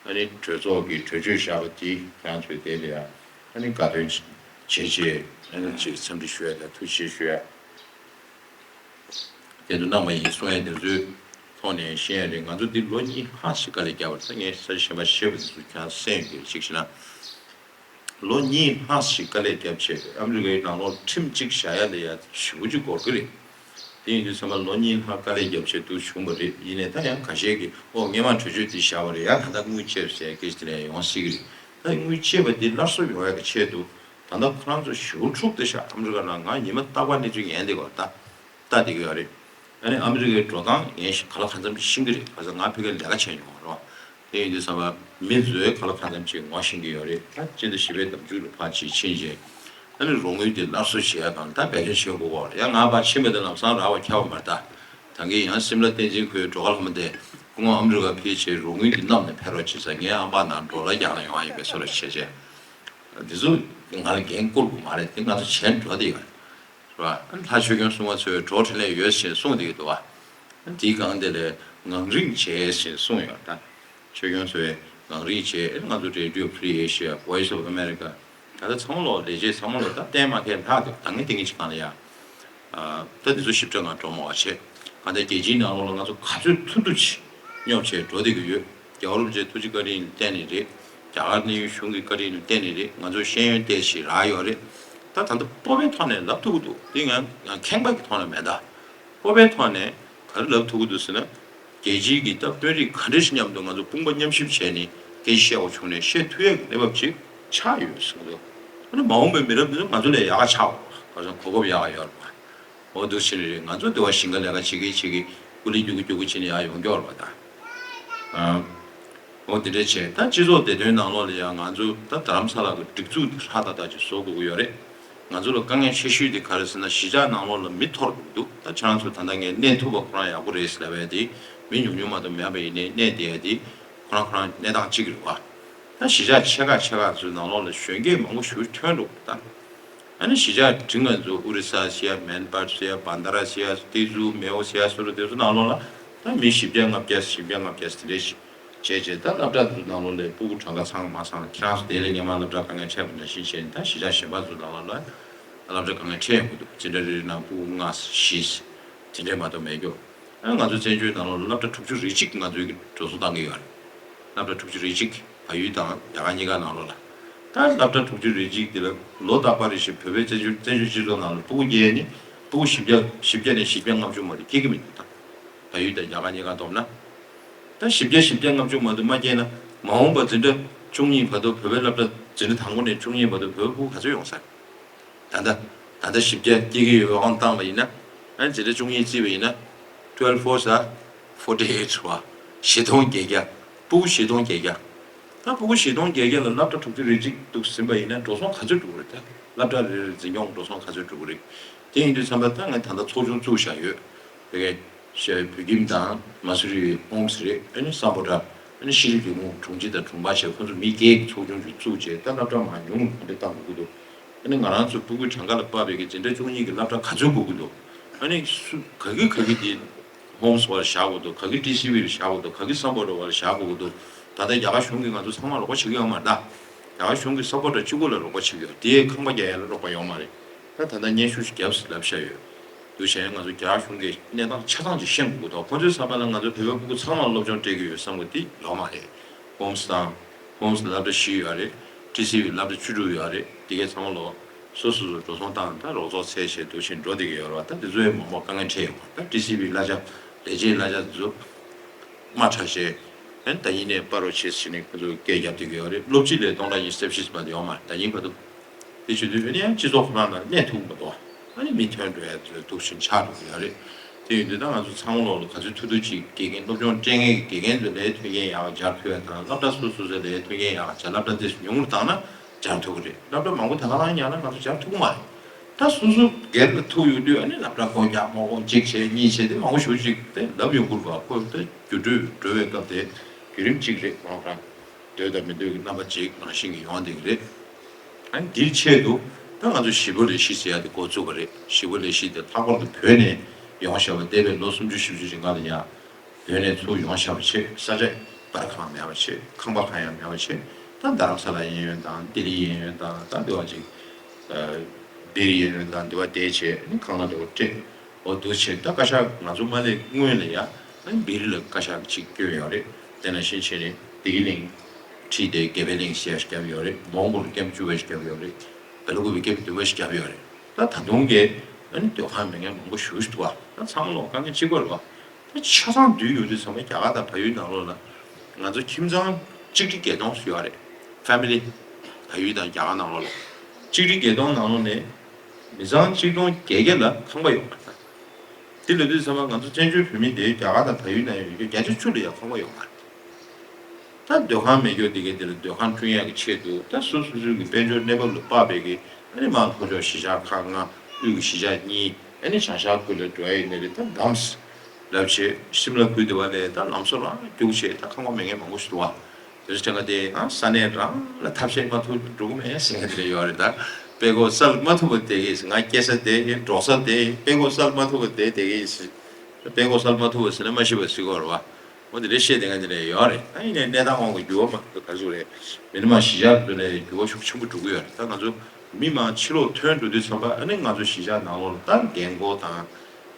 ཨ་ནི་གྲོས་ཚོགས་ཀྱི་གྲོས་ཆོད་བཞག་པ་དེ་ཁྱེད་རང་ཚོས་དེ་ལ་ཡང་ཨ་ནི་དགའ་སྟོན་བྱེད་ཆེད་ཨ་ནི་ཅིག་འཚམས་འདྲི་ཞུ་ཡ་དང་ཐུགས་རྗེ་ཆེ་ཞུ་ཡ་དེ་ཚོ་གནང་བ་ཡིན་གསུང་ཡ་དེ་ཚོའི་ཐོག་ནས་ཤེས་ཡ་རེད། ང་ཚོ་འདི་ལོ་གཉིས་ལྷག་ཞིག་དཀའ་ལས་བརྒྱབ་པ་རེད། ད་ངས་ས་ཆ་གཞན་པ་བཤད་པ་དེ་ཚོ་ཁྱེད་རང་གསན་ཡོད་ཀྱི་རེད། གཅིག་བྱས་ན། ལོ་གཉིས་ལྷག་ཞིག་དཀའ་ལས་བརྒྱབ་བྱས་ཨ་མི་རི་ཀའི་ནང་ལོགས་ཁྲིམས་གཅིག་བཞག་ཡ་ལ་ཡ་ཞེ་པོ་ཅིག་འགོར་གི་རེད། དེ་ཡིན་དུས་ཚང་མ་ལོ་གཉིས་ལྷག་དཀའ་ལས་བརྒྱབ་བྱས་འདུག་བྱུང་བ་རེད། ཡིན་ནའི་ད་ཡང་ཁ་ཤས་ཀྱིས་ཨོ་སྔས་མ་གྲོས་ཆོད་འདི་བཞག་པ་རེད། ཡང་ད་ལྟ་དངུལ་བཅད་ཟེར་སྐད་ཆ་དེ་ལ་ཡང་ཡོང་སྲིད་ཀྱི་རེད། ད་དངུལ་བཅད་པ་འདི་སླར་གསོ་ཡོང་ཡ་གི་ཆེད་དུ་ད་ལྟ་ཁོ་རང་ཚོ་ཞེ་པོ་འཁྲུག་བསྡད་ཤག་ཨ་མི་རི་ཀ་ནང་ང་ཉི་མ་རྟག་པར་གནས་ཚུལ་ཉན་བསྡད་ཀྱི་ཡོད་རེད། ད། ལྟ་བསྡད་ཀྱི་ཡོད་རེད། ཨ་ནི་ཨ་མི་རི་ཀའི་འགྲོ་སྟངས་ངས་ག་ལ་གང་འཚམ་ཤེས་ཀྱི་རེད། ག་ས་ང་ཕ་གིར་ལས་ཀ་བྱས་མྱོང་བ་རེད་བ། དེ་ཡིན་དུས་ཙམ་པ་མི་ཚོས་ག་ལ་གང་འཚམ་ཅིག་ངོ་ཤེས་ཀྱི་ཡོད་རེད། ད་སྤྱི་ཟླ་བཞི་པའི་ཟླ་མཇུག་ལ་ཕར་ཅིག་ཕྱིན་རྗེས་ ཨ་ནི་རོགས་དངུལ་དེ་སླར་གསོ་བྱེད་ཡ་དང་ད་འབད་བརྩོན་བྱེད་དགོས་པ་རེད། ཡང་ང་ཕར་ཕྱིན་པ་དེ་ལམ་སང་རག་པ་ཁྱབ་པ་མ་རེད་ད། ད་གིན་ཡང་སིམ་ལ་བསྟན་འཛིན་ཁོའི་འགྲོ་ཁ་ལྷ་མོ་དེ་སྐུ་ངོ་ཨ་མི་རི་ཀ་ཕེབས་བྱས་རོགས་དངུལ་དེ་བསྣམས་ནས་ཕེབས་རོགས་བྱེད་ཟེར། ངའི་ཨམ་པ་ནང་ཌོ་ལར་རྒྱག་ན་ཡོང་བ་ཡིན་པའི་བཟོ་འདྲ་བྱས་བྱས། འདི་ཚོ་ང་ལ་འགན་བསྐུར་དགོས་མ་རེད། དེ་ང་ཚོ་བྱས་འགྲོ་བསྡད་ཡོད་རེད། རེད་བ། ལྷ་ཆོས་སྐྱོང་སྲུང་མ་ཚོས་གྲོགས་འཕྲིན་ལས་ཡོད་ཞེས་གསུངས་བསྡད་ཀྱི་འདུག་བ། དེའི་སྒང་དེ་ལས་ངང་རིང་བྱས་ཞེས་གསུངས་ཡོད་ད། ཆོས་སྐྱོང་ཚོས་ངང་རིང་བྱས། ང་ཚོ་Radio Free Asia, Voice of America, ད་ལྟ་ཚང་མ་ལོག་ལས་བྱེད་ཚང་མ་ལོག་ད་བསྟན་མ་ཁེལ་ལྷག་འདུག་ད་ངས་དེ་ངས་ཅིག་གང་ལ་ཡ། ད་འདི་ཚོ་ཞིབ་ཕྲ་ང་འགྲོ་མ་བ་བྱས། གང་ལྟར་རྒྱལ་སྤྱིའི་ནང་ལོགས་ལ་ང་ཚོ་ག་ཚོད་ཐུབ་ཐུབ་ཅིག་སྙོབ་བྱས་འགྲོ་བསྡད་ཀྱི་ཡོད། རྒྱལ་བ་རིན་པོ་ཆེའི་ཐུགས་རྗེ་བཀའ་དྲིན་ལ་བརྟེན་ནས་རེད། རྒྱ་གར་གནས་ཡུལ་གཞུང་གི་བཀའ་དྲིན་ལ་བརྟེན་ནས་རེད། ང་ཚོ་ཤེས་ཡོན་ཏོག་ཙམ་རག་ཡོད་རེད། ད་ད་ལྟ་སྤོབས་པའི་ཐོག་ནས་ལབ་ཐུབ་ཀྱི་འདུག་དེ་ང་ང་ཁེངས་པ་གི་ཐོག་ནས་མེད་ད། སྤོབས་པའི་ཐོག་ནས་ག་རེ་ལབ་ཐུབ་ཀྱི་འདུག་ཟེར་ན། རྒྱལ་སྤྱིའི་གི་ད་དཔོན་རིགས་ག་འདྲ་ཞིག་མཉམ་དུ་ང་ཚོ་དཔུང་པ་མཉམ་གཤིབ་བྱས་ནས་སྐད་ཆ་བཤད་དགོས་བྱུང་ནས་བཤད་ཐུབ་ཡག་གི་གནས་བབ་ཅིག་ཆགས་ཡོད་ཟེར་གྱི་འདུག་ཨ་ནི་མ་འོངས་པའི་མི་རབས་འདི་ཚོ་ང་ཚོ་ལས་ཡག་ག་ཆགས་འོང་། ག་ཚོད་གོ་སྐབས་ཡག་ག་ཡོད་རེད་པ། འོ་འདུག་བྱས་ནས་རེད། ང་ཚོ་འདི་བ་ཞིང་ཁ་ལས་ཀ་བྱེད་ཀྱི་བྱེད་ཀྱི་ཀུ་ལི་རྒྱུག་གི་རྒྱུག་གི་བྱས་ནས་ཡར་ཡོང་རྒྱུ་རེད་པ་ད། ཨ། འོ་དེ་འདྲ་བྱས། ད་སྤྱི་ཚོགས་བདེ་དོན་ནང་ལོགས་ལ་ཡང་ང་ཚོ་ད་རྡ་རམ་ས་ལ་གི་སྒྲིག་འཛུགས་དེ་ཧྲག་ཏག་ཏག་ཅིག་བཟོ་དགོས་ཀྱི་ཡོད་རེད། ང་ཚོ་ལ་དཀའ་ངལ་ཆེ་ཤོས་དེ་ག་རེ་ཟེར་ན་གཞིས་ཆགས་ནང་ལོགས་ལ་མི་འཐོར་འདུག་ད་ཁྱེད་རང་ཚོ་ད་ལྟ་ངས་གནས་ཐུབ་པ་ཁོ་རང་ཡག་པོ་རེད་ཟེར་ལབ་ཡ་དེ་མི་ཉུང་ཉུང་མ་གཏོགས་མེད་པ་ཡིན་ནའི་གནས་བསྡད་ཡ་དེ་ཁོ་རང་ཁོ་རང་གནས་སྟངས་གཅིག་རེད་བ། ད་གཞིས་ཆགས་ཆེ་ཁག་ཆེ་ཁག་ཚོའི་ནང་ལོགས་ལ་གཞོན་སྐྱེས་མང་པོ་ཞིག་ཐོན་འགྲོ་གི་ད། ཨ་ནི་གཞིས་ཆགས་འབྲིང་ང་ཚོ་ཨོ་རི་ས་ཟེར་ཡ། མན་པར་ཟེར་ཡ། བྷན་དྷ་ར་ཟེར་ཡ། ཏི་ཟུ། མེའོ་ཟེར་ཡ་སོགས་དེ་ཚོ་ནང་ལོགས་ལ་ད་མི་བཞི་བརྒྱ་ལྔ་བརྒྱ་བཞི་བརྒྱ་ལྔ་བརྒྱ་དེ་འདྲས་ཤིག་བྱས་བྱས། ད་སློབ་གྲྭ་ཚོའི་ནང་ལོགས་ལ་སྤུ་གུ་གྲངས་ཀ་ཚང་མ་ཚང་ཁྱེད་རང་ཚོ་དེ་ལས་སྔོན་མ་སློབ་གྲྭ་དཀའ་ངལ་འཕྲད་པ་འདྲ་བཞིན་བྱས་ནས་ད་གཞིས་ཆགས་གཞན་པ་ཚོའི་ནང་ལོགས་ལ་སློབ་གྲྭ་དཀའ་ངལ་འཕྲད་ཡོང་གི་འདུག་འཛིན་གྲྭ་རེ་རེ་ནང་སྤུ་གུ་ལྔ་བཞི་དེ་འདྲས་མ་གཏོགས་མེད་རྒྱུ། ཨ་ང་ཚོ་བཙན་བྱོལ་ནང་ལོགས་ལ་སློབ་གྲྭ་དྲུག་ཅུ་རེ་གཅིག་ང་ཚོའི་གི་འགྲོ་སོང་བཏང་གི་ཡོད་རེད། སློབ་གྲྭ་དྲུག་ཅུ་རེ་གཅིག་བལ་ཡུལ་དང་རྒྱ་གར་གཉིས་ཀ་ནང་ལོགས་ལ། ད་སློབ་གྲྭ་དྲུག་ཅུ་རེ་གཅིག་དེ་ལ་ལོ་རྟག་པར་རེ་བཞིན་བོད་པའི་བཙན་བྱོལ་བཙན་བྱོལ་སྤྱི་ཚོགས་ནང་ལ་སྤུ་གུ་སྐྱེས་ནི་སྤུ་གུ་བཞི་བརྒྱ་བཞི་བརྒྱ་ནས་བཞི་བརྒྱ་ལྔ་བཅུ་མ་གཏོགས་སྐྱེ་གི་མི་འདུག་ད་བལ་ཡུལ་དང་རྒྱ་གར་གཉིས་ཀ་བསྡོམས་ན། ད་བཞི་བརྒྱ་བཞི་བརྒྱ་ལྔ་བཅུ་མ་གཏོགས་མ་སྐྱེས་ན་མ་འོངས་པ་འཛིན་གྲྭ་བཅུ་གཉིས་བར་དུ་བོད་པའི་སློབ་གྲྭ་འཛིན་གྲྭ་དང་པོ་ནས་བཅུ་གཉིས་བར་དུ་བོད་པའི་སྤུ་གུ་ག་ཚོད་ཡོང་ས་རེད། ད་ལྟ་ད་ལྟ་བཞི་བརྒྱ་སྐྱེ་གི་ཡོད་པའི་དབང་བཏང་བ་ཡིན་ན། ཨ་ནི་འཛིན་གྲྭ་བཅུ་གཉིས་བརྩིས་པ་ཡིན་ན། Twelve fours are forty eight རེད་བ། བཞི་སྟོང་བརྒྱད་བརྒྱ། སྤུ་གུ་བཞི་སྟོང་བརྒྱད་བརྒྱ། ད་སྤུ་གུ་བཞི་སྟོང་བརྒྱད་བརྒྱ་ལ་སློབ་གྲྭ་དྲུག་ཅུ་རེ་གཅིག་འདུག་ཟིན་པ་ཡིན་ན་འགྲོ་སོང་ག་ཚོད་འགྲོ་གི་རེད། ད་སློབ་གྲྭ་རེ་རེ་འཛིན་སྐྱོང་འགྲོ་སོང་ག་ཚོད་འགྲོ་གི་རེད། དེ་ཡིན་དུས་ཙམ་པ་ད་ངས་ད་ལྟ་ཚོགས་ཆུང་བཙུགས་བཞག་ཡོད། དེ་གའི་ཤ་བོད་ཁྱིམ་དང་མ་སུ་རི་ཧོམ་སི་རེད། ཨ་ནི་སམ་བྷོ་ཊ། ཨ་ནི་ཤྲི་ལི་ལི་མུ་དྲུང་ཆེ་དང་དྲུང་འཕར་བྱས་ཁོ་ཚོ་མི་བརྒྱད་ཀྱི་ཚོགས་ཆུང་ཅིག་བཙུགས་བྱས་ད་སློབ་གྲྭ་མང་ཉུང་ག་འདྲ་བཏང་དགོས་ཀྱི་འདུག་ཨ་ནི་ང་རང་ཚོ་སྤུ་གུའི་གྲངས་ཀ་ལ་དཔག་པའི་གི་འཛིན་གྲྭ་བཅུ་གཉིས་ཀྱི་སློབ་གྲྭ་ག་ཚོད་དགོས་ཀྱི་འདུག་ཨ་ནི་སུ་ག་གི་ག་གི་དེ་ཧོམ་སི་བར་བཞག་དགོས་འདུག་ག་གི་ཊི་སི་ཝི་ལ་བཞག་དགོས་འདུག་ག་གི་སམ་བྷོ་ཊ་བར་བཞག་དགོས་ཀྱི་འདུག་ད་ལྟ་རྒྱ་གར་གཞུང་གིས་ང་ཚོ་ཚང་མ་རོགས་པ་བྱེད་ཀྱི་ཡོད་མ་རེད་ད། རྒྱ་གར་གཞུང་གིས་སམ་བྷོ་ཊ་གཅིག་པོ་ལ་རོགས་པ་བྱེད་ཀྱི་ཡོད། དེའི་ཁང་པ་རྒྱག་ཡ་ལ་རོགས་པ་ཡོད་མ་རེད། ད་ད་ལྟ་སྙན་ཞུ་ཞིག་བརྒྱབ་ཟེར་ལབ་བཞག་ཡོད། འདུག་བྱས་ང་ཚོ་རྒྱ་གར་གཞུང་གིས་གནས་སྟངས་ཆ་ཚང་ཅིག་ཤེས་དགོས་ཀྱི་འདུག་ཁོ་ཚོའི་བསམ་པ་ལ་ང་ཚོ་བོད་པའི་སྤུ་གུ་ཚང་མ་ལ་སློབ་སྦྱོང་སྤྲད་ཀྱི་ཡོད་བསམ་གྱི་འདུག་དེ་ཡོད་མ་རེད། ཧོམ་སི་དང་། ཧོམ་སི་ལ་སློབ་གྲྭ་བཞི་ཡོད་རེད། ཊི་སི་ཝི་ལ་སློབ་གྲྭ་བཅུ་དྲུག་ཡོད་རེད། དེ་གའི་ཚང་མ་ལོ། སོ་སོ་སོ་འགྲོ་སོང་བཏང་ད་རོགས་ཚོགས་ཚད་བྱས་འདུག་བྱས་འགྲོ་བསྡད་ཀྱི་ཡོད་རེད་བ། ད་དེ་ཚོའི་མང་པོ་དཀའ་ངལ་འཕྲད་ཡོད་པ། ད་ཊི་སི་ཝི་གླ་ཆ། ལས་བྱེད་གླ་ཆ་དེ་ཚོ་དམའ་དྲགས་བྱས། ཨ་ནི་ད་ཡིན་ནའི་སྤར་རོགས་བྱེད་ཟེར་ནས་ཁོ་ཚོ་སྐད་རྒྱབ་བསྡད་ཀྱི་ཡོད་རེད། སློབ་སྤྱི་ལས་སྟོང་ཕྲག་ཉི་ཤུ་རྩ་བཞི་ཙམ་ཡོད་མ་རེད། ད་ཡིན་བར་དུ། དེ་བྱེད་དུས་ཨ་ནི་ཡང་སྤྱི་ཚོགས་ཁོ་རང་ལ་གནས་ཐུབ་མ་གཏོགས། ཨ་ནི་མི་ཐོན་འགྲོ་ཡ་ཚོ་འདུག་བཞིན་ཆགས་འགྲོ་གི་ཡོད་རེད། དེ་ཡིན་དུས་ད་ང་ཚོ་ཚང་མ་ལོག་ལ་ག་ཚོད་ཐུབ་ཐུབ་ཅིག་དགེ་རྒན་སློབ་སྦྱོང་སྤྲད་མཁན་གྱི་དགེ་རྒན་ཚོ་ལས་མཐུན་རྐྱེན་ཡག་སྦྱར་ཐུབ་ཡ་དང་། སློབ་གྲྭ་སོ་སོ་ཚོ་ལས་མཐུན་རྐྱེན་ཡག་སྦྱར། སློབ་གྲྭ་དེ་ཉུང་རུ་བཏང་ན་སྦྱར་ཐུབ་ཀྱི་རེད། སློབ་གྲྭ་མང་པོ་ད་ག་རང་ཡང་ན་ང་ཚོ་སྦྱར་ཐུབ་ཀྱི་མ་རེད། ད་སོ་སོ་སྒེར་ལ་ཐུག་ཡོང་དུས་ཨ་ནི་སློབ་གྲྭ་སྒོ་རྒྱག་སྨོག་སྦོམ་གཅིག་བྱས་གཉིས་བྱས་དེ་མང་པོ་ཞེ་པོ་ཅིག་དེ་ལབ་ཡོང་གི་རེད་པ། ཁོ་ད་འགྱུར་འགྲོས་འགྲོ་བའི་སྐབས་དེ་བརྒྱུད་རིམ་གཅིག་རེད། ཁོ་རང་འདོད་དང་མི་འདོད་ཀྱི་རྣམ་པ་གཅིག་ནང་བཞིན་གྱི་ཡོང་བསྡད་ཀྱི་རེད། ཨ་ནི་འདིའི་ཆེད་དུ་ད་ང་ཚོ་གཞིས་སྤོ་ལས་གཞི་ཟེར་ཡ་དེ་འགོ་བཙུགས་པ་རེད། གཞིས་སྤོ་ལས་གཞི་དེ་ལྷག་པར་དུ་བོད་ནས་ཡོང་བཞག་པ། འདས་པའི་ལོ་སུམ་ཅུ་བཞི་བཅུ་རིང་ག་ལ་ཡ་བོད་ནས་ཚུར་ཡོང་བཞག་པ་བྱས། ས་ཆ་སྦར་ཁང་མེད་པ་བྱས། ཁང་པ་གང་ཡང་མེད་པ་བྱས། ད་རྡ་རམ་ས་ལ་གཡས་གཡོན་དང་ལྡི་ལི་གཡས་གཡོན་དང་ད་འདི་བ་ཅིག་སྦིར་གཡས་གཡོན་དང་འདི་བ་བསྡད་བྱས་ནི་ཁང་གླ་འདྲ་བོ་སྤྲད། འོ་འདུག་བྱས་ད་བཀའ་ཤག་ང་ཚོ་མ་སླེབས་སྔོན་ལ་ཡ་ཨ་ནི་སྦིར་ལ་བཀའ་ཤག་ཅིག་བསྐྱོན་ཡོད་རེད། དེ་ནང་བཞིན་བྱས་ནས་བདེ་སྐྱིད་གླིང་ཁྲིད་དེ་དགེ་འཕེལ་གླིང་ཟེར་ཡ་ཞིག་བརྒྱབ་ཡོད་རེད། མོན་གྷོ་ལ་ཀེམ་བཅུ་པ་ཞིག་བརྒྱབ་ཡོད་རེད། སྦེལ་ཀོབ་ལ་ཀེམ་བདུན་པ་ཞིག་བརྒྱབ་ཡོད་རེད། ད་ད་དུང་གི་ཨ་ནི་སྡོད་ཁང་མེད་མཁན་མང་པོ་ཞེ་པོ་ཞིག་འདུག་བ། ད་ཚང་མ་ལོག་དཀའ་ངལ་གཅིག་པ་རེད་བ། ད་ཆ་ཚང་བསྡུས་ཡོང་དུས་ཚང་མ་རྒྱ་གར་དང་བལ་ཡུལ་ནང་ལོགས་ལ་ང་ཚོ་ཁྱིམ་ཚང་གཅིག་ཁྲི་བརྒྱད་སྟོང་ཞིག་ཡོད་རེད། ཕེ་མི་ལི། བལ་ཡུལ་དང་རྒྱ་གར་ནང་ལོགས་ལ། གཅིག་ཁྲི་བརྒྱད་སྟོང་ནང་ལོགས་ནས་མི་ཚང་གཅིག་སྟོང་བརྒྱད་བརྒྱ་ལ་ཁང་པ་ཡོད་མ་རེད། དེ་ལབ་དུས་ཚང་མ་ང་ཚོ་བཙན་བྱོལ་བོད་མི་དེ་རྒྱ་གར་དང་བལ་ཡུལ་ནང་ཡོད་རྒྱུ་བརྒྱ་ཆ་བཅུ་ལ་ཡང་ཁང་པ་ཡོད་མ་རེད། ད་སྡོད་ཁང་མེད་རྒྱུ་དེ་གའི་དེ་ལ་སྡོད་ཁང་བསྐྲུན་ཡག་གི་ཆེད་དུ་ད་སོ་སོ་སོའི་གི་དཔལ་འབྱོར་གནས་བབ་ལ་དཔག་པའི་གི་ ཨ་ནི་མར་ལྷོ་ཕྱོགས་གཞིས་ཆགས་ཁག་ལྔ། དབུས་ཀྱི་གཞིས་ཆགས་གཉིས། ཨ་ནི་བྱང་ཤར་ཁུལ་ལ་འགྲོ་ཡ་ཡིན་ནའི་རེད། ད་དམ་ལབ་བྱས་ཤིམ་ལ་ཁུལ་དེ་བ་ལས་ད་ལམ་བཟོ་རང་རྒྱུགས་བྱས་ད་ཁང་པ་མེད་མཁན་མང་པོ་ཞིག་འདུག་བ། དེ་ཚོ་དྲན་ག་དེ་ཨ་ས་གནས་རང་ལ་ཐབས་ཤེས་མ་ཐུབ་འགྲོ་གི་མེད་ཟེར་མཁན་དེ་འདྲ་ཡོད་རེད། ད་དཔྲལ་ཀོ་སལ་མ་ཐུབ་པ་བསྡད་ཀྱི་ཡིན། ང་སྐྱེས་ས་དེ་ཡིན། འབྲོག་ས་དེ་ཡིན། དཔྲལ་ཀོ་སལ་མ་ཐུབ་པ་བསྡད་བསྡད་ཀྱི་ཡིན། དཔྲལ་ཀོ་སལ་མ་ཐུབ་པ་ཟེར་ན་མ་ཤི་བ་ཟེར་གྱི་ཡོད་རེད་བ། འོ་དེ་འདྲ་བཤད་བསྡད་མཁན་དེ་འདྲ་ཡོད་རེད། ད་ཡིན་ནའི་གནས་སྟངས་དབང་གིས་འགྱུར་བ་མ་ག་རེ་ཟེར་རེད། མི་རིགས་མང་གཞིས་ཆགས་དེ་ཚོ་ལ་འགྱུར་བ་ཤུགས་ཆེན་པོ་འགྲོ་གི་ཡོད་རེད། ད་ང་ཚོ་མི་མང་ཕྱི་ལོགས་ཐོན་འགྲོ་དུས་ཙམ་པ་ཨ་ནི་ང་ཚོ་གཞིས་ཆགས་ནང་ལོགས་ལ་ད་རྒན་རྒོན་དང་།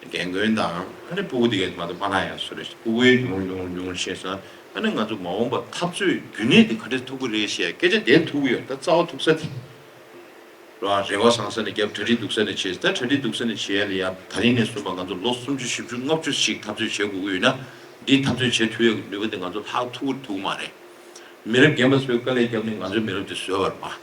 རྒན་རྒོན་དང་ཨ་ནི་སྤུ་གུ་དེ་གས་མ་གཏོགས་མ་ལྷག་ཡ་བཟོ་རེད། སྤུ་གུའི་ཉུང་ཉུང་ཉུང་བྱས་ཙང་ཨ་ནི་ང་ཚོ་མ་འོངས་པ་འཐབ་རྩོད་རྒྱུན་གནས་དེ་ག་འདྲས་ཐུབ་ཀྱི་རེད་ཞེས་སྐད་ཆ་དེ་ཐུག་གི་ཡོད། ད་རྩ་བ་ཐུག་ས་དེ་རེད་བ། རེ་བ་བཟང་ས་ནས་བརྒྱབ། གྲ་སྒྲིག་སྡུག་ས་ནས་བྱས། ད་གྲ་སྒྲིག་སྡུག་ས་ནས་བྱེད་ཡ་ལ་ཡ་ད་རིང་ནས་བཟུང་བ་ང་ཚོ་ལོ་སུམ་ཅུ་བཞི་བཅུ་ལྔ་བཅུ་ཞིག་འཐབ་རྩོད་བྱེད་དགོས་ཀྱི་ཡོད་ན། འདི་འཐབ་རྩོད་བྱེད་ཐུབ་ཡ་གི་ནུས་པ་དེ་ང་ཚོ་ལྷག་ཐུབ་ཀྱི་ཐུབ་ཀྱི་མ་རེད། མི་རབས་རྒན་པ་ཚོས་དཀའ་ལས་བརྒྱབ་ནས་ང་ཚོའི་མི་རབས་དེ་བཟོས་པ་རེད་པ།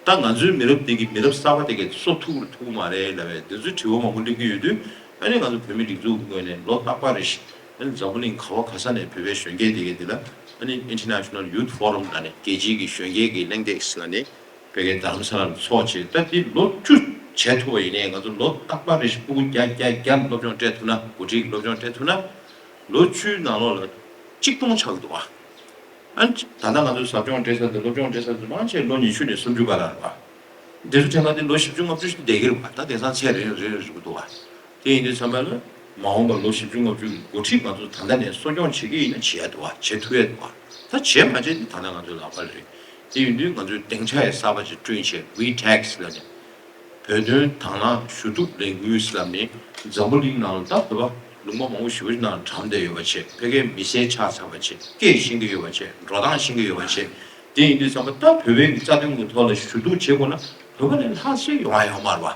ད་ང་ཚོའི་མི་རབས་དེ་གི་མི་རབས་གསར་པ་དེ་གས་གསོ་ཐུབ་རུ་ཐུབ་མ་རེད་ལབ་པའི་འདི་ཚོའི་དྲི་བ་མང་པོ་སླེབས་ཀྱི་ཡོད་དུས། ཨ་ནི་ང་ཚོ་བོད་མི་སྒྲིག་འཛུགས་ཀྱི་ངོས་ནས་ལོ་རྟག་པར་རེ་བཞིན་ཨ་ནི་འཛམ་བུ་གླིང་ག་བ་ག་ས་ནས་བོད་པའི་གཞོན་སྐྱེས་དེ་གས་དེ་ལ་ཨ་ནི་International Youth Forum ལབ་ནས་རྒྱལ་སྤྱིའི་གི་གཞོན་སྐྱེས་ཀྱི་གླེང་སྟེགས་ལབ་ནས་བོད་ཀྱི་རྡ་རམ་ས་ལར་ཚོགས་བྱས། ད་འདི་ལོ་བཅུ་བྱས་ཐུབ་པ་ཡིན་ནའི་ང་ཚོ་ལོ་རྟག་པར་རེ་བཞིན་ཕྲུ་གུ་བརྒྱ་བརྒྱ་བརྒྱ་སློབ་སྦྱོང་སྤྲད་ཐུབ་ན། འགོ་ཁྲིད་ཀྱི་སློབ་སྦྱོང་སྤྲད་ཐུབ་ན། ལོ་བཅུའི་ནང་ལོགས་ལ་གཅིག་སྟོང་ཆགས་ཀྱི་འདུག་བ། ཨ་ནི་ད་ལྟ་ང་ཚོས་ཟབ་སྦྱོང་སྤྲད་ས་དང་སློབ་སྦྱོང་སྤྲད་ས་དེ་མང་ཆེ་ལོ་ཉི་ཤུ་ནས་སུམ་ཅུ་བར་ལ་རེད་བ། འདི་ཚོ་དྲན་ག་དེ་ལོ་བཞི་བཅུ་ལྔ་བཅུ་ཞིག་བསྡད་ཀྱི་རེད་བ། ད་དེང་སང་ཚད་རེ་རེ་རེ་རེད་འདུག་བ། དེ་ཡིན་དུས་ཙམ་པ་ལ་མ་འོངས་པ་ལོ་བཞི་བཅུ་ལྔ་བཅུ་གི་འགོ་ཁྲིད་ང་ཚོ་ད་ལྟ་ནས་གསོ་སྐྱོང་བྱེད་ཀྱི་ཡིན་ན་བྱེད་ཡ་འདུག་བ། བྱེད་ཐུབ་ཡ་འདུག་བ། ད་བྱེད་མ་བྱེད་དེ་ད་ལྟ་ང་ཚོའི་ལག་པ་ལ་རེད། དེ་ཡིན་དུས་ང་ཚོས་སྡིངས་ཆ་ཡ་གསར་པ་ཅིག་བསྐྲུན་བྱས། ཝི་ཊེག་སི་ལབ་ནས། བོད་དོན་དང་བླངས་ཞུ་གཏུག་ལས་འགུལ་ཟེར་ལབ་ནས་འཛམ་བུ་གླིང་ནང་ལ་ད་བོད་པ་ལུང་པ་མང་པོ་ཞེ་པོ་ཅིག་ནང་གྲམ་བསྡད་ཡོད་པ་བྱས། ཕ་གིའི་མི་སེར་ཆགས་ཚར་བ་བྱས། སྐད་ཤེས་ཀྱི་ཡོད་པ་བྱས། འགྲོ་སྟངས་ཤེས་ཀྱི་ཡོད་པ་བྱས། དེ་ཡིན་དུས་ཙམ་པ་ད་བོད་པའི་གི་རྩ་དོན་གྱི་ཐོག་ལ་ཞུ་གཏུག་བྱེད་དགོས་ན་བོད་པ་ལས་ལྷག་ཅིག་ཡོང་ཡ་ཡོད་མ་རེད་བ།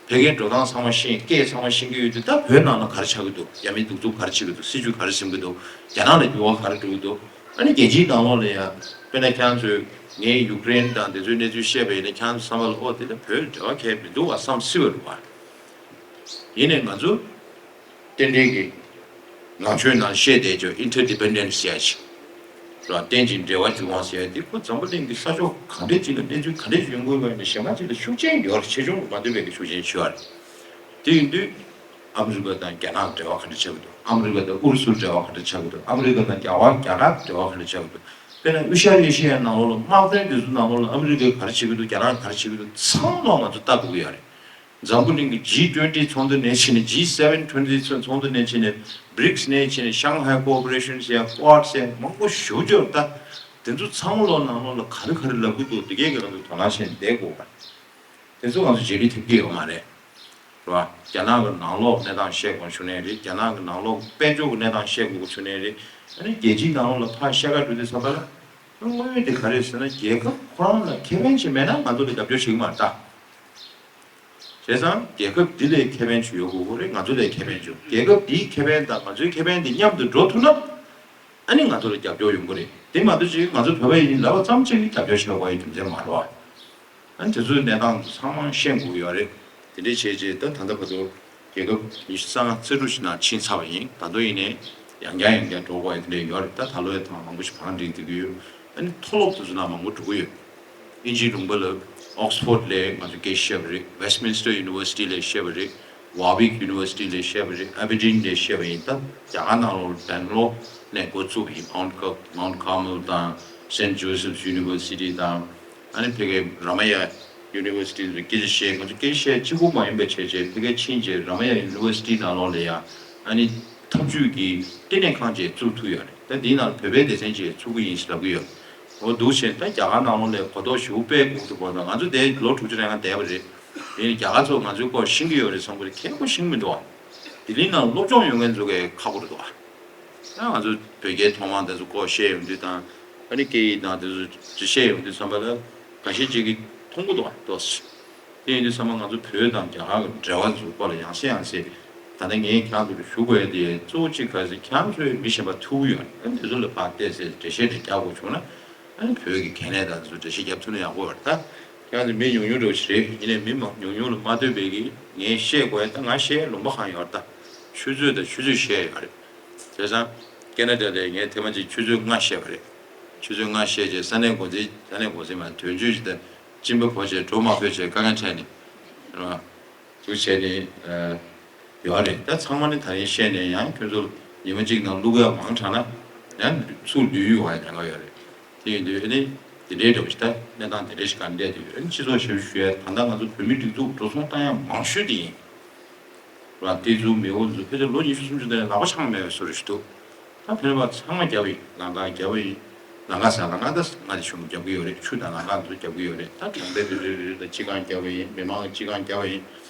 ཕ་གིའི་འགྲོ་སྟངས་ཚང་མ་ཤེས། སྐད་ཚང་མ་ཤེས་ཀྱི་ཡོད་དུས་ད་བོད་ནང་ལ་ག་རེ་ཆགས་ཀྱི་འདུག་ཡ་མི་གདུག་རྩུབ་ག་རེ་བྱེད་ཀྱི་འདུག་སྲིད་བྱུས་ག་རེ་འཛིན་གྱི་འདུག་རྒྱ་ནག་ལ་འགྱུར་བ་ག་རེ་འགྲོ་གི་འདུག་ཨ་ནི་རྒྱལ་སྤྱིའི་ནང་ལོགས་ལ་ཡང་དཔེར་ན་ཁྱེད་རང་ཚོས་ངས་ཡུཀ་རེན་དང་དེ་ཚོའི་གནས་ཚུལ་བཤད་པ་ཡིན་ན་ཁྱེད་རང་ཚོ་བསམ་པ་ལ་ཨོ་དེ་ལ་བོད་འབྲེལ་བ་གང་ཡང་མི་འདུག་བ་བསམ་སྲིད་པ་རེད་བ། ཡིན་ནའི་ང་ཚོ་རྟེན་འབྲེལ་གྱི་ནང་ཆོས་ནང་བཤད་བསྡད་ཀྱི་ཨིན་ཊར་ཌི་པེན་ཌེན་སི་ཟེར་ཡ་ཅིག་རེད་བ། རྟེན་ཅིང་འབྲེལ་བར་འབྱུང་བ་ཟེར་ཡ་དེ་ཁོ་འཛམ་བུ་གླིང་གི་ས་ཕྱོགས་གང་འདྲ་ཅིག་ལ་གནས་ཚུལ་ག་འདྲ་ཅིག་ཡོང་གི་ཡོད་པ་ཡིན་ན་གཞན་པ་ཅིག་ལ་ཤུགས་རྐྱེན་ཡོད་རེད། ཆེ་ཆུང་མ་ལྟོས་པའི་གི་ཤུགས་རྐྱེན་ཆེ་བ་རེད། དེ་ཡིན་དུས། ཨ་མི་རི་ཀ་དང་རྒྱ་ནག་འབྲེལ་བ་ག་འདྲ་ཆགས་ཀྱི་འདུག་ཨ་མི་རི་ཀ་དང་ཨུ་རུ་སུ་འབྲེལ་བ་ག་འདྲ་ཆགས་ཀྱི་འདུག་ཨ་མི་རི་ཀ་དང་རྒྱ་གར་རྒྱ་གར་འབྲེལ་བ་ག་འདྲ་ཆགས་ཀྱི་འདུག་དཔེར་ན་དབུས་ཤར་ཨེ་ཤི་ཡའི་ནང་ལོགས་ལ་དམག་དོན་དེ་ཚོའི་ནང་ལོགས་ལ་ཨ་མི་རི་ཀས་ག་རེ་བྱེད་ཀྱི་འདུག་རྒྱ་ནག་ག་རེ་བྱེད་ཀྱི་འདུག་ཚང་མ་ང་ཚོ་ལྟ་དགོས་ཀྱི་ཡོད་རེད། འཛམ་བུ་གླིང་གི་ཇི་ཊུ་ཝེན་ཊི་ཚོགས་འདུ་ནས་བྱས་ནས་ཇི་སེ་ཝེན་ཊུ་ཝེན་ཊི་ཚོགས་འདུ་ནས་བྱས་ནས་བྷི་རིག་སི་ནས་བྱས་ནས་ཤང་ཧའི་ཀོ་ཨོ་པ་རེ་ཤན་ཟེར་ཡ་ཀོ་ཌ་ཟེར་ཡ་མང་པོ་ཞེ་པོ་ཅིག་ཡོད་རེད། ད་དེ་ཚོ་ཚང་མ་ལོགས་ནང་ལོགས་ལ་ག་རེ་ག་རེ་ལབ་ཀྱི་འདུག་དེ་གས་ཀྱི་ནང་དུ་དོ་སྣང་བྱས་ནས་བསྡད་དགོས་པ་རེད། དེ་ཚོ་ང་ཚོ་བརྗེད་ལུས་ཐེབས་ཀྱི་ཡོད་མ་རེད། རེད་བ། རྒྱ་ནག་གི་ནང་ལོགས་གནས་སྟངས་བཤད་དགོས་བྱུང་ནའི་རེད། རྒྱ་ནག་གི་ནང་ལོགས་དཔལ་འབྱོར་གྱི་གནས་སྟངས་བཤད་དགོས་བྱུང་ནའི་རེད། ཨ་ནི་རྒྱལ་སྤྱིའི་ནང་ལོགས་ལ་ཕར་བཤད་ག་འགྲོ་དུས་ཙམ་པ་ལ། དངོས་ཡོད་དེ་ག་རེད་ཟེར་ན་རྒྱལ་ཁབ་ཁོ་རང་ལ་ཁེ་ཕན་ཅིག་མེད་ན་ང་ཚོ་ལ་རྒྱབ་སྐྱོར་བྱེད་ཀྱི་མ་རེད་ད། བྱས་ཙང་རྒྱལ་ཁབ་འདི་ལ་ཁེ་ཕན་ཅིག་ཡོད་དགོས་ཀྱི་རེད། ང་ཚོ་ལ་ཁེ་ཕན་ཅིག་རྒྱལ་ཁབ་འདིའི་ཁེ་ཕན་དང་ང་ཚོའི་ཁེ་ཕན་དེ་མཉམ་དུ་འགྲོ་ཐུབ་ན། ཨ་ནི་ང་ཚོ་ལ་རྒྱབ་སྐྱོར་ཡོང་གི་རེད། དེ་མ་གཏོགས་ཅིག་ང་ཚོ་བོད་པ་ཡིན་ལབ་པ་ཙམ་གཅིག་གིས་རྒྱབ་སྐྱོར་བྱེད་དགོས་ཡ་རྒྱུ་མཚན་མ་རེད་བ། ཨ་ནི་དེ་ཚོའི་གནས་སྟངས་ཚང་མ་ཤེས་དགོས་ཡོད་རེད། དེ་འདྲས་བྱས་རྗེས་ད་ད་ལྟ་བར་དུ་རྒྱལ་ཁབ་ཉི་ཤུ་རྩ་ལྔ་རྩ་དྲུག་ཞིག་ནང་ཕྱིན་ཚར་བ་ཡིན། ད་དུང་ཡིན་ནའི་ཡང་བསྐྱར་ཡང་བསྐྱར་འགྲོ་དགོས་ཡ་དེ་འདྲས་ཡོད་རེད། ད་ད་ལོ་ཡ་ཐང་མང་པོ་ཞིག་བང་སྒྲིག་བསྡད་ཀྱི་ཡོད། ཨ་ནི་མཐོ་སློབ་དེ་ཚོ་ནང་མང་པོ་འགྲོ་གི་ཡོད། དབྱིན་ཇིའི་ལུང་པ་ལ་ཨོག་སི་ཕོར་ཌི་ལ་ང་ཚོ་སྐད་ཆ་བཤད་པ་རེད། ཝེ་སི་མིན་སི་ཊར་ཡུ་ནི་ཝར་སི་ཊི་ལ་བཤད་པ་རེད། ཝར་ཝིག་ཡུ་ནི་ཝར་སི་ཊི་ལ་བཤད་པ་རེད། ཨ་བི་ཌིན་ལ་བཤད་པ་ཡིན། ད་རྒྱ་གར་ནང་ལོགས་ལ་སྦེང་ལོར་ནས་འགོ་བཙུགས་པ་ཡིན། མའུན་ཊི་ཀ་མའུན་ཊི་ཀར་མེལ་དང་སེན་ཊི་ཇོ་སེབ་ཡུ་ནི་ཝར་སི་ཊི་དང་། ཨ་ནི་ཕ་གིའི་ར་མ་ཡ་ཡུ་ནི་ཝར་སི་ཊི་ལ་སྐད་ཆ་བཤད། ང་ཚོ་སྐད་ཆ་བཤད་གཅིག་པུ་མ་ཡིན་པ་བྱས་བྱས་ཕ་གིར་ཕྱིན་བྱས་ར་མ་ཡ་ཡུ་ནི་ཝར་སི་ཊི་ནང་ལོགས་ལ་ཡ་ཨ་ནི་འཐབ་ཇུས་ཀྱི་བསྟི་གནས་ཁང་ཅིག་བཙུགས་ཐུབ་ཡོད་རེད། ད་འདིའི་ནང་བོད་པའི་སྡེ་ཚན་ཅིག་ཚུགས་ཀྱི་ཡིན་ཞེས་ལབ་ཀྱི་ཡོད། འོ་འདུག་བྱས་ད་རྒྱ་གར་ནང་ལོགས་ལ་གོ་རྟོགས་ཞེ་པོ་སྤེལ་དགོས་འདུག་གོ་ད་ང་ཚོ་དེ་ལོ་དྲུག་ཅུ་རེ་ལྔ་བསྡད་པ་རེད། ཡིན་ནའི་རྒྱ་གར་ཚོ་ང་ཚོའི་སྐོར་ཤེས་ཀྱི་ཡོད་རེད་བསམ་གྱི་རེད། ཁྱེད་ཚོ་ཤེས་ཀྱི་མི་འདུག་ཨ། ལྡི་ལིའི་ནང་སློབ་སྦྱོང་ཡོང་མཁན་ཚོ་གས་ཁག་པོ་རེད་འདུག་ཨ། ད་ང་ཚོ་བོད་རྒྱའི་ཐོག་མ་དེ་ཚོ་སྐོར་བཤད་ཡོང་དུས་དང་། ཨ་ནི་སྐད་ཡིག་དང་དེ་ཚོ་འབྲི་བཤད་ཡོང་དུས་ཙམ་པ་ལ་འགའ་ཤས་ཅིག་གིས་མཐོང་གི་འདུག་ཨ་ཏོག་ཙམ། དེ་ཡིན་དུས་ཙམ་པ་ང་ཚོ་བོད་དང་རྒྱ་གར་གྱི་འབྲེལ་བ་ཚོའི་སྐོར་ལ་ཡང་སེ་ཡང་སེ། ད་ནི་ངས་ཁྱེད་རང་ཚོ་ལ་ཞུ་དགོས་ཡ་དེ་གཙོ་བོ་གཅིག་ག་རེ་ཟེར་ཁྱེད་རང་ཚོའི་མི་གཞན་པ་ཐུག་གི་ཡོད་རེད། ཨ་ནི་དེ་ཚོ་ལ་ཕར་བལྟས་ཚེ་འགྲེལ་བཤད་དེ་རྒྱག་དགོས་བྱུང་ན། ཨ་ནི་བོད་ཀྱི་ཁ་ལས་ད་དེ་ཚོ་འགྲེལ་བཤད་རྒྱབ་ཐུབ་ན་ཡག་པོ་ཡོད་རེད་ད། ཁྱེད་རང་ཚོ་མི་ཉུང་ཉུང་འདྲ་བོ་ཞིག་རེད། ཡིན་ནའི་མི་མང་ཉུང་ཉུང་ལ་མ་ལྟོས་པའི་གི་ངས་བཤད་དགོས་ཡ་ད་ང་བཤད་ལུང་པ་གང་ཡོད་རེད་ད། ཆུ་ཚོད་དང་ཆུ་ཚོད་བཤད་ཡོད་རེད། བྱས་ཙང་ཁེ་ན་ཌ་ལ་ངས་ཐེངས་མ་གཅིག་ཆུ་ཚོད་ལྔ་བཤད་པ་རེད། ཆུ་ཚོད་ལྔ་བཤད་རྗེས་ས་གནས་འགོ་འཛིན། ས་གནས་འགོ་འཛིན་མ་དོན་གཅོད་ཅིག་དང་ གཅིན་པ་ཕོག་བྱས་གྲོད་མ་ཕོག་བྱས་དཀའ་ངལ་འཕྲད་ནས་རེད་བ། འདུག་བྱས་ནས་ཡོད་རེད། ད་ཚང་མ་ནི་ད་རིང་བཤད་ནས་ཡང་ཁྱོད་ཚོ་ཉི་མ་གཅིག་ནང་བླུག་ཡག་མང་དྲགས་ན་ཡང་ཚུར་ལུས་ཡོང་བའི་ཉེན་ཁ་ཡོད་རེད། དེ་ཡིན་དུས་ཨ་ནི་དེ་འདྲའི་འདྲ་བོ་ཞིག་ད་གནས་སྟངས་དེ་འདྲ་ཞིག་ག་འདྲ་དེ་ཡོད། ཨ་ནི་སྤྱི་ཚོགས་ཞབས་ཞུ་ཡ་ད་ལྟ་ང་ཚོ་བོད་མི་སྒྲིག་འཛུགས་འགྲོ་སོང་བཏང་ཡ་མང་ཤོས་དེ་ཡིན། རང་སྡེ་ཚུགས་མི་འོ་ཚུགས་ཕལ་ཆེར་ལོ་ཉི་ཤུ་སུམ་ཅུ་དེ་ལག་པ་འཆང་མེད་པའི་བཟོ་འདྲ་ཞིག་འདུག་ད་ཕལ་པ་ཚང་མ་རྒྱབ་ཡིན། ལམ་ཁ་རྒྱབ་ཡིན། ལམ་ཁ་ཟེར་ལམ་ཁ་ད་ང་དེ་གཞུང་རྒྱབ་ཀྱི་ཡོད་རེད། ཆུ་དང་ལམ་ཁ་ཚོ་རྒྱབ་ཀྱི་ཡོད་རེད། ད་གྲོང་སྡེ་རེ་རེ་རེ་རེ་ལ་སྤྱི་ཁང་རྒྱབ་ཡིན། མི་མང་གི་སྤྱི་ཁང་རྒྱབ་ཡིན།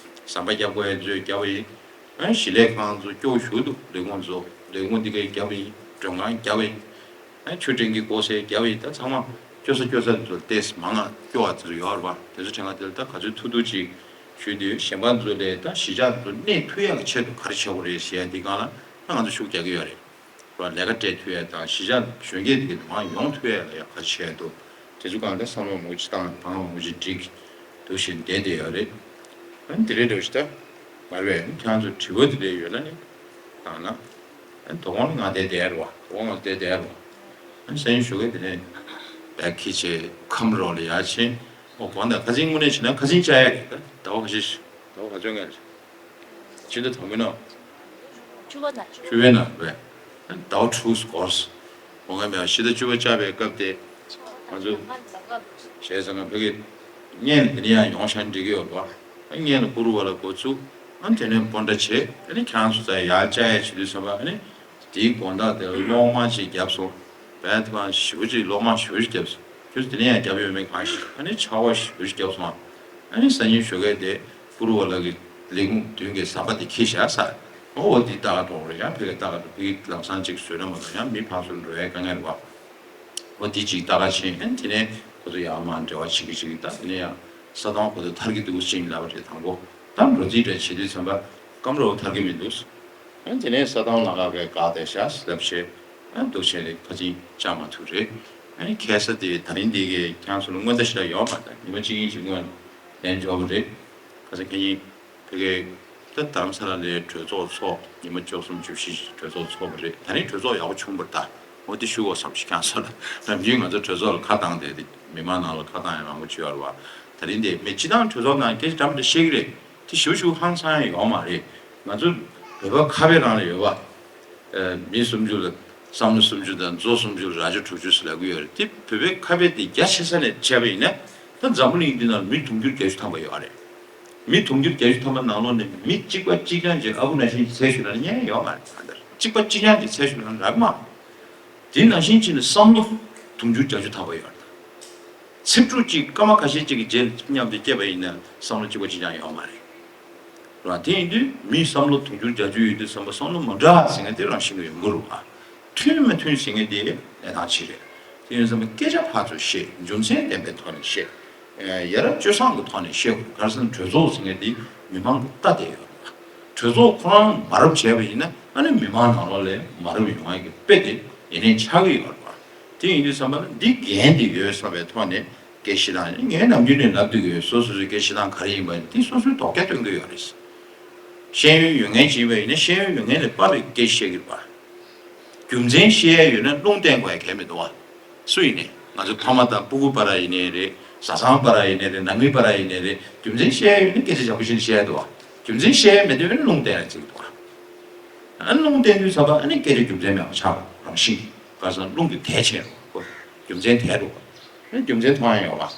ཟམ་པ་རྒྱབ་དགོས་ཡ་ཚོས་རྒྱབ་ཡིན། ཨ་ཞིང་ལས་ཁང་ཚོ་སྐྱོ་བོ་ཞུ་འདུག་ལས་ཁུངས་ཚོ་ལས་ཁུངས་འདི་གའི་རྒྱབ་ཡིན། མགྲོན་ཁང་རྒྱབ་ཡིན། ཨ་ཆུ་ཀྲེང་ཀི་བསྐོར་སའི་རྒྱབ་ཡིན། ད་ཚང་མ་སྐྱོ་ས་སྐྱོ་ས་ཚོ་ཏེས་མང་ང་སྐྱོ་བ་ཚོ་ཡོད་རེད་པ། དེ་ཚོ་དྲན་ག་དེ་ལ་ད་ག་ཚོད་ཐུབ་ཐུབ་ཅིག་ཞུས་དུས་གཞན་པ་ཚོ་ལས་ད་གཞིས་ཆགས་ཚོ་གནས་ཐུབ་ཡག་གི་ཆེད་དུ་ག་རེ་བྱེད་དགོས་རེད་ཟེར་ཡ་འདི་སྒང་ལ་ད་ང་ཚོ་ཤུགས་རྒྱག་གི་ཡོད་རེད། རོགས་ལས་ཀ་སྤྲད་ཐུབ་ཡ་དང་གཞིས་ཆགས་གཞོན་སྐྱེས་དེ་ག་མང་ཡོང་ཐུབ་ཡ་ལ་ཡ་ག་རེ་བྱས་འདུག་དེ་ཚོ་སྒང་ལ་བསམ་བློ་མང་པོ་ཅིག་བཏང་དང་མང་པོ་ཅིག་འགྲིག་འདུག་བཞིན་བསྡད་བསྡད་ཡོད་རེད། ཨ་ནི་དེ་རེད་འདྲ་བོ་ཞིག་ད་མ་རེད་པས། ཁྱེད་རང་ཚོ་དྲི་བ་དེ་འདྲ་ཡོད་ན་ནི་བཏང་ན། ཨ་ནི་དོ་དགོང་ལ་ང་བསྡད་བསྡད་རེད་པ། དོ་དགོང་ང་བསྡད་བསྡད་རེད་པ། ཨ་ནི་སང་ཉིན་ཞོགས་ཀས་དེ་ནས་བེག་ཁྱེར་བྱས་ཁམས་རོགས་ལ་ཡར་ཕྱིན། ཨོ་དགོང་དག་ཁ་སང་དངོས་གནས་བྱས་ན་ཁ་སང་བཅར་ཡ་རེད། ད་ཟླ་བ་ཁ་ཤས་ཤིག་ཟླ་བ་ག་ཚོད་ང་རེད། ཕྱི་ཟླ་དང་པོའི་ནང་། བཅུ་པ་ནང་། བཅུ་པའི་ནང་རེད། ཟླ་བ་དྲུག་འགོར་སོང་། འོ་ང་མེད་ཕྱི་ཟླ་བཅུ་པ་བཅར་བའི་སྐབས་དེ། ང་ཚོ་གཞས་ཚང་ང་ཕ་གི་སྔོན་ལ་དེ་ནས་ཡང་ཡོང་ཤག་འགྲིག་གི་ཡོད་པ། སྔོན་ལ་ཀུ་རུ་བ་ལ་འགོ་བཙུགས། ཨ་དེ་ནས་སྤོན་ཊ་བྱས། ཨ་ནི་ཁྱེད་རང་ཚོ་ད་ཡར་བཅར་ཡ་བྱེད་དུས་ཙམ་པ་ཨ་ནི་དེའི་དགོང་དག་དེར་གློག་དམར་ཅིག་བརྒྱབ་སོང་། བན་ཐུ་ཁང་ཞེ་པོ་ཅིག་གློག་དམར་ཞེ་པོ་ཅིག་བརྒྱབ་སོང་། ཁྱོད་ཚོ་དེ་ནས་ཡང་བརྒྱབ་ཡོད་མེད་གང་ཤེས། ཨ་ནི་ཆར་པ་ཞེ་པོ་ཅིག་བརྒྱབ་སོང་། ཨ་ནི་སང་ཉིན་ཞོགས་ཀས་དེ་ཀུ་རུ་བ་ལགས་ཀྱི་ལས་ཁུངས་མདུན་གྱི་ཟམ་པ་དེ་འཁེལ་བཞག་ས། ཨོ་འོ་འདི་ལྟ་ག་གཏོང་རེད། ཡང་ཕ་གི་ལྟ་ག་འགྲོ། ཕ་གི་ལམ་སང་ཅིག་བཟོས་ན་མ་གཏོགས་ཡང་མི་ཕར་ཚུར་འགྲོ་ཡ་དཀའ་ངལ་རེད་པ། འོ་འདི་ཅིག་ལྟ་ག་ཕྱིན། ཨ་ནི་དེ་ནས་ཁོ་ཚོ་ཡར་མར་འབྲེལ་བ་བྱེད་ཀྱི་བྱེད་ཀྱི། ད་དེ་ནས་ཡང་ས་དོང་ཁོ་ཚོ་ཐར་གྱི་འདུག་ཅིག་ལབ་པ་རེད། དང་པོ་ད་འགྲོ་རྩིས་འདྲ་བྱེད་དུས་ཙམ་པ་སྐམ་རོ་ཐར་གྱི་མི་འདུག་ཨ་ནི་དེ་ནས་ས་དོང་ལམ་ཁ་གི་བཀག་བསྡད་ཤག་ལབ་བྱས། ཨ་ནི་འདུག་བྱས་ནས་ཕར་ཕྱིན་བཅར་མ་ཐུབ་རེད། ཨ་ནི་ཁ་སང་དེ་དེ་རིང་འདི་གི་ཁྱེད་རང་ཚོ་ལ་སྔོན་བརྡ་ཞིག་ལ་ཡོད་མ་རེད། ད་ཉི་མ་གཅིག་གཉིས་ཤིག་སྔོན་ལན་འབྱོར་བ་རེད། ཁ་སང་ཁ་ཉིན་ཕ་གི་ད་རྡ་རམ་ས་ལ་ལའི་གྲོས་ཚོགས་ཚོགས། ཉི་མ་བཅུ་གསུམ་བཅུ་བཞི་གྲོས་ཚོགས་ཚོགས་པ་རེད། དེ་རིང་གྲོས་ཚོགས་ཡག་པོ་བྱུང་བ་རེད། ད་འོ་དེ་ཞུ་དགོས་བསམ་ཞིག་ཁྱེད་རང་ཚོ་ལ། ནམ་རྒྱུན་ང་ཚོ་གྲོས་ཚོགས་ལ་ཁ་བཏང་བསྡད་དེ་མི་མང་ནང་ལ་ཁ་བཏང་ཡ་མང་པོ་བྱས་ཡོད་རེད་པ། དེ་རིང་དེ་མི་སྤྱི་བཏང་གྲོས་ཚོགས་ནང་སྐད་ཆ་འདྲ་མི་འདྲ་བཤད་ཀྱི་རེད། དེ་ཞུ་ཞུ་ཧང་སང་ཡ་ཡོད་མ་རེད། ང་ཚོ་བོད་པ་ཁ་དཔེ་རང་ལ་ཡོད་པ། ཨ་མི་སུམ་ཅུ་ལ་བསམ་བློ་སུམ་ཅུ་དང་མཛོ་སུམ་ཅུ་ལ་རྭ་ཅོ་དྲུག་ཅུ་ཟེར་ལབ་ཀྱི་ཡོད་རེད། དེ་བོད་པའི་ཁ་དཔེ་དེ་རྒྱ་ཆེ་ས་ནས་བྱས་པ་ཡིན་ན། ད་འཛམ་བུ་གླིང་འདི་ནང་མི་དུང་ཕྱུར་བརྒྱད་ཅུ་ཐམ་པ་ཡོད་རེད། མི་དུང་ཕྱུར་བརྒྱད་ཅུ་ཐམ་པ་ནང་ལོགས་ནས་མི་གཅིག་པ་གཅིག་རྐྱང་གི་ཨ་ཁུ་ནང་བཞིན་གྱི་ཚད་ཞུ་ན་རྙེད་ཡོད་མ་རེད། ད་ལྟ་གཅིག་པ་གཅིག་རྐྱང་གི་ཚད་ཞུ་ན་རག་མ་རེད། དེ་ནང་བཞིན་བྱས་ནས་བསམ་བློ་དུང་ཕྱུར་བརྒྱད་ཅུ་ཐམ་པ་ཡོད་རེད། ད་ཚིག་འབྲུ་གཅིག་སྐར་མ་ཁ་ཤས་གཅིག་གི་རྗེས་མཉམ་དུ་སྐྱེས་པ་ཡིན་ན་བསམ་བློ་གཅིག་པ་གཅིག་རྐྱང་ཡོད་མ་རེད། རང་དེ་ཡིན་དུས་མིའི་བསམ་བློ་དུང་ཕྱུར་བརྒྱད་ཅུ་ཡོད་དུས་ཙམ་པ་བསམ་བློ་མ་འདྲ་ཟེར་མཁན་དེ་རང་བཞིན་གྱི་ཡོང་གི་རེད་པ། མཐུན་མི་མཐུན་ཟེར་མཁན་དེ་གནས་སྟངས་གཅིག་རེད། དེ་ཡིན་ཙང་སྐད་ཆ་ཕར་ཚུར་བཤད། རྒྱུ་མཚན་ལྡན་པའི་ཐོག་ནས་བཤད། ཡ་རབས་སྤྱོད་བཟང་གི་ཐོག་ནས་བཤད་དགོས། ག་རེ་ཟེར་ན་གྲོས་ཚོགས་ཟེར་མཁན་དེ་མི་མང་གི་རྟ་དེ་ཡོད་རེད་པ། གྲོས་ཚོགས་ཁོ་རང་མ་རབས་བྱས་པ་ཡིན་ན་ཨ་ནི་མི་མང་ནང་ལོགས་ལ་མ་རབས་ཡོང་ཡ་གི་དཔེ་དེ་ཡིན་ནའི་ཆགས་ཀྱི་ཡོད་རེད་པ། དེ་ཡིན་དུས་ཙམ་པ་ལ་འདི་འགན་དེ་ཡོད་བསམ་པའི་ཐོག་ནས། སྐད་བཤད་སྟངས་ངས་ནམ་རྒྱུན་ནས་ལབ་སྡོད་ཀྱི་ཡོད། སོ་སོ་སོའི་སྐད་བཤད་སྟངས་ག་རེ་ཡིན་པ་ཡིན་དེ་སོ་སོའི་དོགས་པ་སྟོན་གྱི་ཡོད་རེད། ཤེས་ཡོན་ཡོད་མཁན་ཅིག་ཡིན་པ་ཡིན་ན་ཤེས་ཡོན་ཡོད་མཁན་ལས་དཔག་པའི་སྐད་བཤད་ཀྱི་རེད་པ། རྒྱུ་མཚན་བཤད་ཡ་ཡོད་ན་རླུང་བསྟན་དགོས་ཡ་གལ་མི་འདུག་པ། སུ་ཡིན་ནའི་ང་ཚོ་ཕ་མ་དང་སྤུ་གུ་བར་ཡིན་ནའི་རེད། བཟའ་ཚང་བར་ཡིན་ནའི་རེད། ནང་མི་བར་ཡིན་ནའི་རེད། རྒྱུ་མཚན་བཤད་ཡ་ཡོད་ན་སྐད་ཆ་ཡག་པོ་ཞིག་བཤད་ཡ་འདུག་པ། རྒྱུ་མཚན་བཤད་ཡ་མེད་དུས་ན་རླུང་བསྟན་ཡ་བརྩི་གི་འདུག་པ། ཨ་རླུང་བསྟན་དུས་ཙམ་པ་ཨ་ནི་སྐད་ཆ་རྒྱུ་མཚན་མེད་པ་ཆགས་རང་བཞིན་གྱིས། ག་རེ་ཟེར་ན་རླུང་གི་དལ་ཆེན་རུ་རྒྱུ་མཚན་དལ་འགྲོ་བ། ཨ་ནི་རྒྱུ་མཚན་མཐོང་ཡ་ཡོད་པ།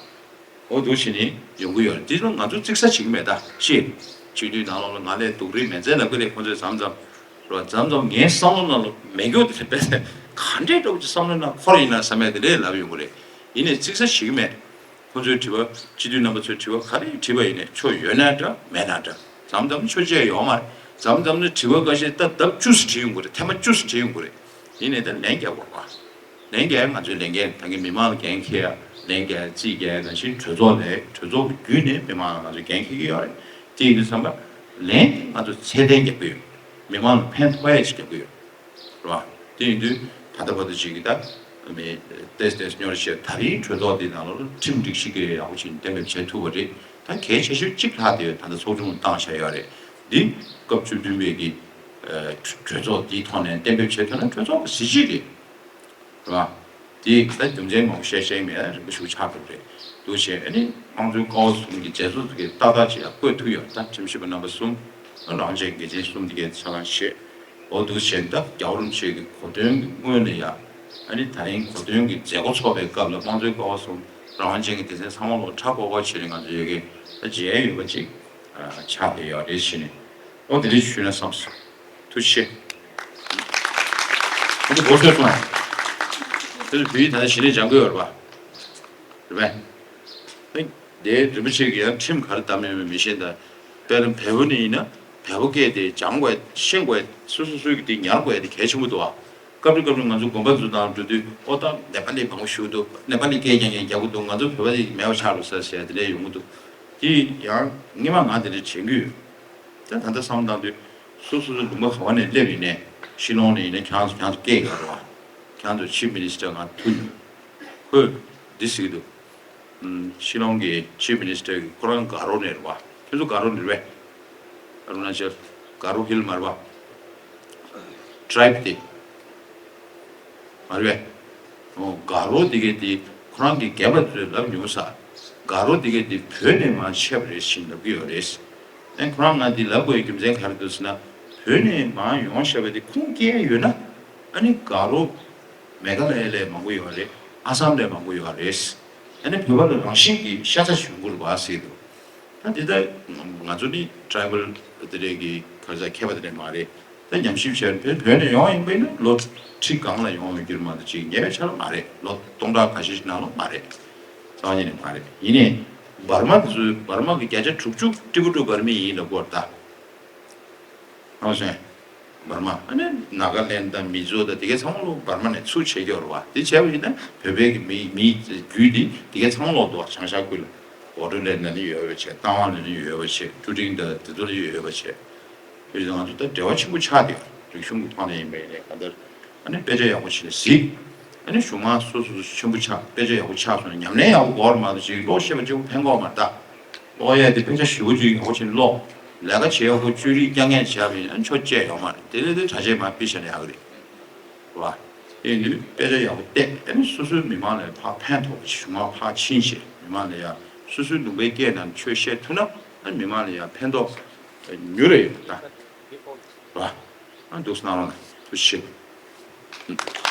འོ་འདུག་བྱས་ནས་ཡོང་གི་ཡོད་རེད། འདི་ལ་ང་ཚོ་ཙིག་ས་བྱེད་ཀྱི་མེད་ད་ཤེས། སྤྱི་འཐུས་ནང་ལོགས་ལ་ང་ལས་སྡུག་རུས་མེད་ཚད་ལབ་ཀྱི་རེད། ཁོང་ཚོས་མཚམས་མཚམས་རོ་མཚམས་མཚམས་ངའི་བསམ་བློ་ནང་ལ་མེད་རྒྱུ་དེ་དཔེ་ག་འདྲའི་འདྲ་བོ་ཅིག་བསམ་བློ་ནང་འཁོར་ཡིན་ན་བསམ་ཡ་དེ་འདྲས་ལབ་ཡོང་གི་རེད། ཡིན་ནའི་ཙིག་ས་བྱེད་ཀྱི་མེད། ཁོང་ཚོའི་དྲི་བ། སྤྱི་འཐུས་རྣམ་པ་ཚོའི་དྲི་བ་ག་རེ་དྲིས་པ་ཡིན་ནའི་ཆོ་ཡོད་ན་འདྲ་མེད་ན་འདྲ། མཚམས་མཚམས་ཆོ་བྱས་ཡོད་མ་རེད། མཚམས་མཚམས་ནི་དྲི་བ་འགའ་ཤས་ད་ལྡབ་བཅུ་ཙམ་དྲིས་ཡོང་གི་རེད། ཐེངས་མ་བཅུ་ཙམ་དྲིས་ཡོང་གི་རེད། ཡིན་ནའི་ད་ལན་རྒྱག་དགོས་པ། ལན་རྒྱག་ང་ཚོའི་ལས་འགན་ད་གིན་མི་མང་ལ་འགན་འཁྱེར་ཡ། ལན་རྒྱག་ཡ་རྩིས་རྒྱག་ཡ་ནང་བཞིན་གྲོས་ཚོགས་ལས་གྲོས་ཚོགས་ཀྱི་བརྒྱུད་ནས་མི་མང་ལ་ང་ཚོས་འགན་འཁྱེར་གྱི་ཡོད་རེད། དེ་ཡིན་དུས་ཙམ་པ་ལན་དེ་ང་ཚོ་ཚད་ལྡན་རྒྱག་གི་ཡོད། མི་མང་ལ་ཕན་ཐོགས་ཡ་ཅིག་རྒྱག་གི་ཡོད། རེད་བ། དེ་ཡིན་དུས་ད་ལྟ་བར་དུ་ཅིག་གི་ད་མི་ཏེས་ཏེས་སྨྱོ་རེ་བཤད། ད་རིང་གྲོས་ཚོགས་འདི་ནང་ལོགས་ཁྲིམས་སྒྲིག་གཞི་གི་ཡག་པོ་ཅིག་གཏན་འབེབས་བྱེད་ཐུབ་པ་རེད། ད་གལ་ཆེ་ཤོས་གཅིག་ལྷག་དེ་ད་ལྟ་ཚོགས་ཆུང་བཏང་བཞག་ཡོད་རེད། འདི་སྐབས་བཅུ་བདུན་པའི་གི་གྲོས་ཚོགས་འདིའི་ཐོག་ནས་གཏན་འབེབས་བྱེད་ཐུབ་ན་གྲོས་ཚོགས་ཀྱི་གཟི་བརྗིད་རེད། རེད་བ། དེ་ད་རྒྱུ་མཚན་མང་པོ་བཤད་བཤད་མེད། རིམ་པ་ཞུ་ཆགས་འགྲོ་རེད། འདུག་བྱས་ཨ་ནི་དམངས་གཙོའི་ཀ་བ་གསུམ་གྱི་མཛད་གཙོ་ཚོ་གིས་ཏག་ཏག་ཅིག་ཡང་བསྐོས་ཐུབ་ཡོད། ད་ཁྲིམས་ཞིབ་པ་རྣམ་པ་གསུམ། རང་བཙན་གྱི་འགན་འཛིན་གསུམ་དེ་གས་ཆ་ཚང་བཤད། འོ་འདུག་བྱས་ད་རྒྱལ་བ་རིན་པོ་ཆེ་གི་གོ་སྟོན་གྱི་སྔོན་ལ་ཡ། ཨ་ནི་ད་རིང་གོ་སྟོན་གྱི་མཛད་སྒོ་ཚོགས་པའི་སྐབས་ལ་དམངས་གཙོའི་ཀ་བ་གསུམ་རང་དབང་ཅན་གྱི་སྡེ་ཚན་ཚང་མ་ལོ་ཁྲ་ཀོ་ཀོ་བྱས་ནས་ང་ཚོ་ཡོད་ཀྱི་ད་མཇལ་ཡོད་པ་ཅིག་ཆགས་བསྡད་ཡོད་རེད་བྱས་ནས། འོ་དེ་རིགས་ཞུས་ན་བསམ་སོང་། ཐུགས་རྗེ་ཆེ། ཁོང་ཚོ་སྒོ་ཕྱེ་སོང་། དེ་ཚོ་བོད་ཡིག་ད་ལྟ་གཞི་ནས་སྦྱང་གི་ཡོད་རེད་པ། རེད་པས། དེ་རིན་པོ་ཆེ་གིས་ཡང་ཁྲིམས་ག་རེ་བསྡམས་ཡོད་མེད་མི་ཤེས། ད་དཔེར་ན་བལ་པོ་ནས་ཡིན་ན་བལ་པོ་སྐད་དེ་སྦྱང་དགོས་ཤེས་དགོས་སོ་སོ་སོའི་གི་དེ་ཉར་དགོས་དེ་གལ་ཆེན་པོ་འདུག་ཨ། སྐབས་རེ་སྐབས་རེ་ང་ཚོ་དགོན་པ་ཚོ་ནང་འགྲོ་དུས་ཨོ་ད་ནེ་པ་ལི་མང་པོ་བཞུགས་འདུག་ནེ་པ་ལི་སྐད་རྐྱང་རྐྱང་རྒྱག་གི་འདུག་ང་ཚོ་བོད་པ་དེ་མེད་པ་ཆགས་འགྲོ་ས་ཟེར་དེ་འདྲ་ཡོང་གི་འདུག་དེ་ཡང་སྔོན་མ་ང་དེ་འདྲ་དྲན་གྱི་ཡོད། ད་ད་ལྟ་བསམ་བློ་བཏང་དུས་སོ་སོ་སོ་ལུང་པ་ག་བ་ནས་སླེབས་ཡིན་ནའི་ཤི་ལོང་ནས་ཡིན་ན་ཁྱེད་རང་ཚོ་ཁྱེད་རང་ཚོ་སྐད་ཡོད་རེད་བ། ཁྱེད་རང་ཚོ་ཆིབ་མི་ནི་སི་ཊར་ང་ཐུག་ཡོད། ཁོས་འདི་ཟེར་གྱི་འདུག་ཤི་ལོང་གི་ཆིབ་མི་ནི་སི་ཊར་གི་ཁོ་རང་ག་རོ་ནས་རེད་བ། ཁྱོད་ཚོ་ག་རོ་ནས་རེད་བས། ཨ་རུ་ན་ཅལ་ག་རོ་ཧིལ་མ་རེད་བ། ཊི་རའིབ་དེ། མ་རེད་པས། ཨོ་ག་རོ་དེ་གས་དེ་ཁོ་རང་གི་རྒན་པ་ཚོས་ལབ་མྱོང་ས། ག་རོ་དེ་གས་དེ་བོད་ནས་མར་ཆད་པ་རེད་ཟེར་ལབ་ཀྱི་ཡོད་རེད། ཨ་ཁོ་རང་ང་འདི་ལབ་དགོས་ཡའི་རྒྱུ་མཚན་ག་རེ་འདུག་ཟེར་ན། བོད་ནས་མར་ཡོང་བཞག་པ་དེ་ཁུངས་སྐྱེལ་ཡོད་ན། ཨ་ནི་ག་རོ་མེ་ག་ལ་ཡ་ལས་མང་པོ་ཡོད་རེད། ཨ་སམ་ལས་མང་པོ་ཡོད་རེད། ཨ་ནི་བོད་པ་ལ་རང་བཞིན་གྱི་ཤ་ཚ་ཞུ་དགོས་རེད་བ་ཟེར་འདུག་ད་འདི་ལྟར་ང་ཚོ་ནི་ཊི་རའི་བལ་དེ་འདྲས་ཀྱི་ག་རེ་ཟེར་མཁས་པ་དེ་འདྲས་མ་རེད། ད་ཉམས་ཞིབ་བྱས་ན་བོད་བོད་ནས་ཡོང་ཡིན་པ་ཡིན་ན་ལོ་ཁྲི་གང་ལ་ཡོང་ཡོད་རྒྱུ་མ་གཏོགས་ཅིག་ཉེ་བའི་ཆར་མ་རེད། ལོ་སྟོང་ཕྲག་ཁ་ཤས་ཤིག་ནང་ལོགས་མ་རེད། རྩ་བ་ཉིད་ནས་མ་རེད། ཡིན་ནའི་འབར་མ་དེ་ཚོའི་འབར་མ་གི་བརྒྱ་ཆ་དྲུག་ཅུ་ཏི་པུ་ཏུ་འབར་མི་ཡིན་ལབ་ཀྱི་ཡོད་རེད་ད། ཨོ་སེ། འབར་མ་ཨ་ནི་ནཱ་ག་ལེན་དང་མི་ཛོ་དང་དེ་གའི་ཚང་མ་ལོ་འབར་མ་ནས་ཚུར་བྱེད་ཀྱི་ཡོད་རེད་བ། དེ་བྱས་པ་ཡིན་ན་བོད་པའི་གི་མི་མི་རྒྱུད་དེ་དེ་གའི་ཚང་མ་ལོ་འདུག་བ། བྱང་ཤར་ཁུལ་ལ་ཝོ་ཊར་ལེན་ལ་ནི་ཡོད་པ་བྱས། རྟ་དབང་ལ་ནི་ཡོད་པ་བྱས། ཀྲུ་ཀྲིང་དང་དེ་ཚོ་ལ་ཡོད་པ་བྱས། དེ་ང་ཚོ་ད་འབྲེལ་བ་ཆེན་པོ་ཆགས་ཏེ་རིག་གཞུང་གི་ཐོག་ནས་ཡིན་པ་ཡིན་ནའི་གང་ལྟར་ཨ་ནི་དཔེ་ཆ་ཡག་པོ་ཞིག་ལ་གཟིགས། ཨ་ནི་གཞུང་མང་སོ་སོ་སོ་ཆེན་པོ་ཆགས་དཔེ་ཆ་ཡག་པོ་ཆགས་སོང་ན་ཉམས་ལེན་ཡག་པོ་དགོས་རེད་མ་གཏོགས་ཅིག་ཀློག་ཤེས་པ་གཅིག་པོ་ཕན་གྱི་ཡོད་མ་རེད་ད། ཀློག་ཡས་དེ་དཔེ་ཆ་ཞེ་པོ་ཅིག་ཡག་པོ་ཞིག་ཀློག་ལས་ཀ་བྱེད་ཡག་པོ་བཅོས་རིག་རྐྱང་རྐྱང་བྱས་པ་ཡིན་ན་ཆོ་བཅད་ཡོད་མ་རེད། དེ་ལས་དེ་གྲྭ་ཆས་མར་ཕུད་བཞག་ན་ཡག་གི་རེད། རེད་བ། དེ་ཡིན་དུས་དཔེ་ཆ་ཡག་པོ་བལྟས་ཨ་ནི་སོ་སོའི་མི་མང་ལ་ཕར་ཕན་ཐོགས་པ་ཞིག་གཞུང་མང་ཕར་ཕྱིན་བྱས་མི་མང་ལ་ཡང་སོ་སོའི་ལུང་པའི་སྐད་ནང་ཆོས་བཤད་ཐུབ་ན་ཨ་ནི་མི་མང་ལ་ཡང་ཕན་ཐོགས་མྱུར་རེ་ཡོང་ད། རེད་བ། ཨ་འདུག་སེ་གནང་རོགས་གནང་། ཐུགས་རྗེ་ཆེ།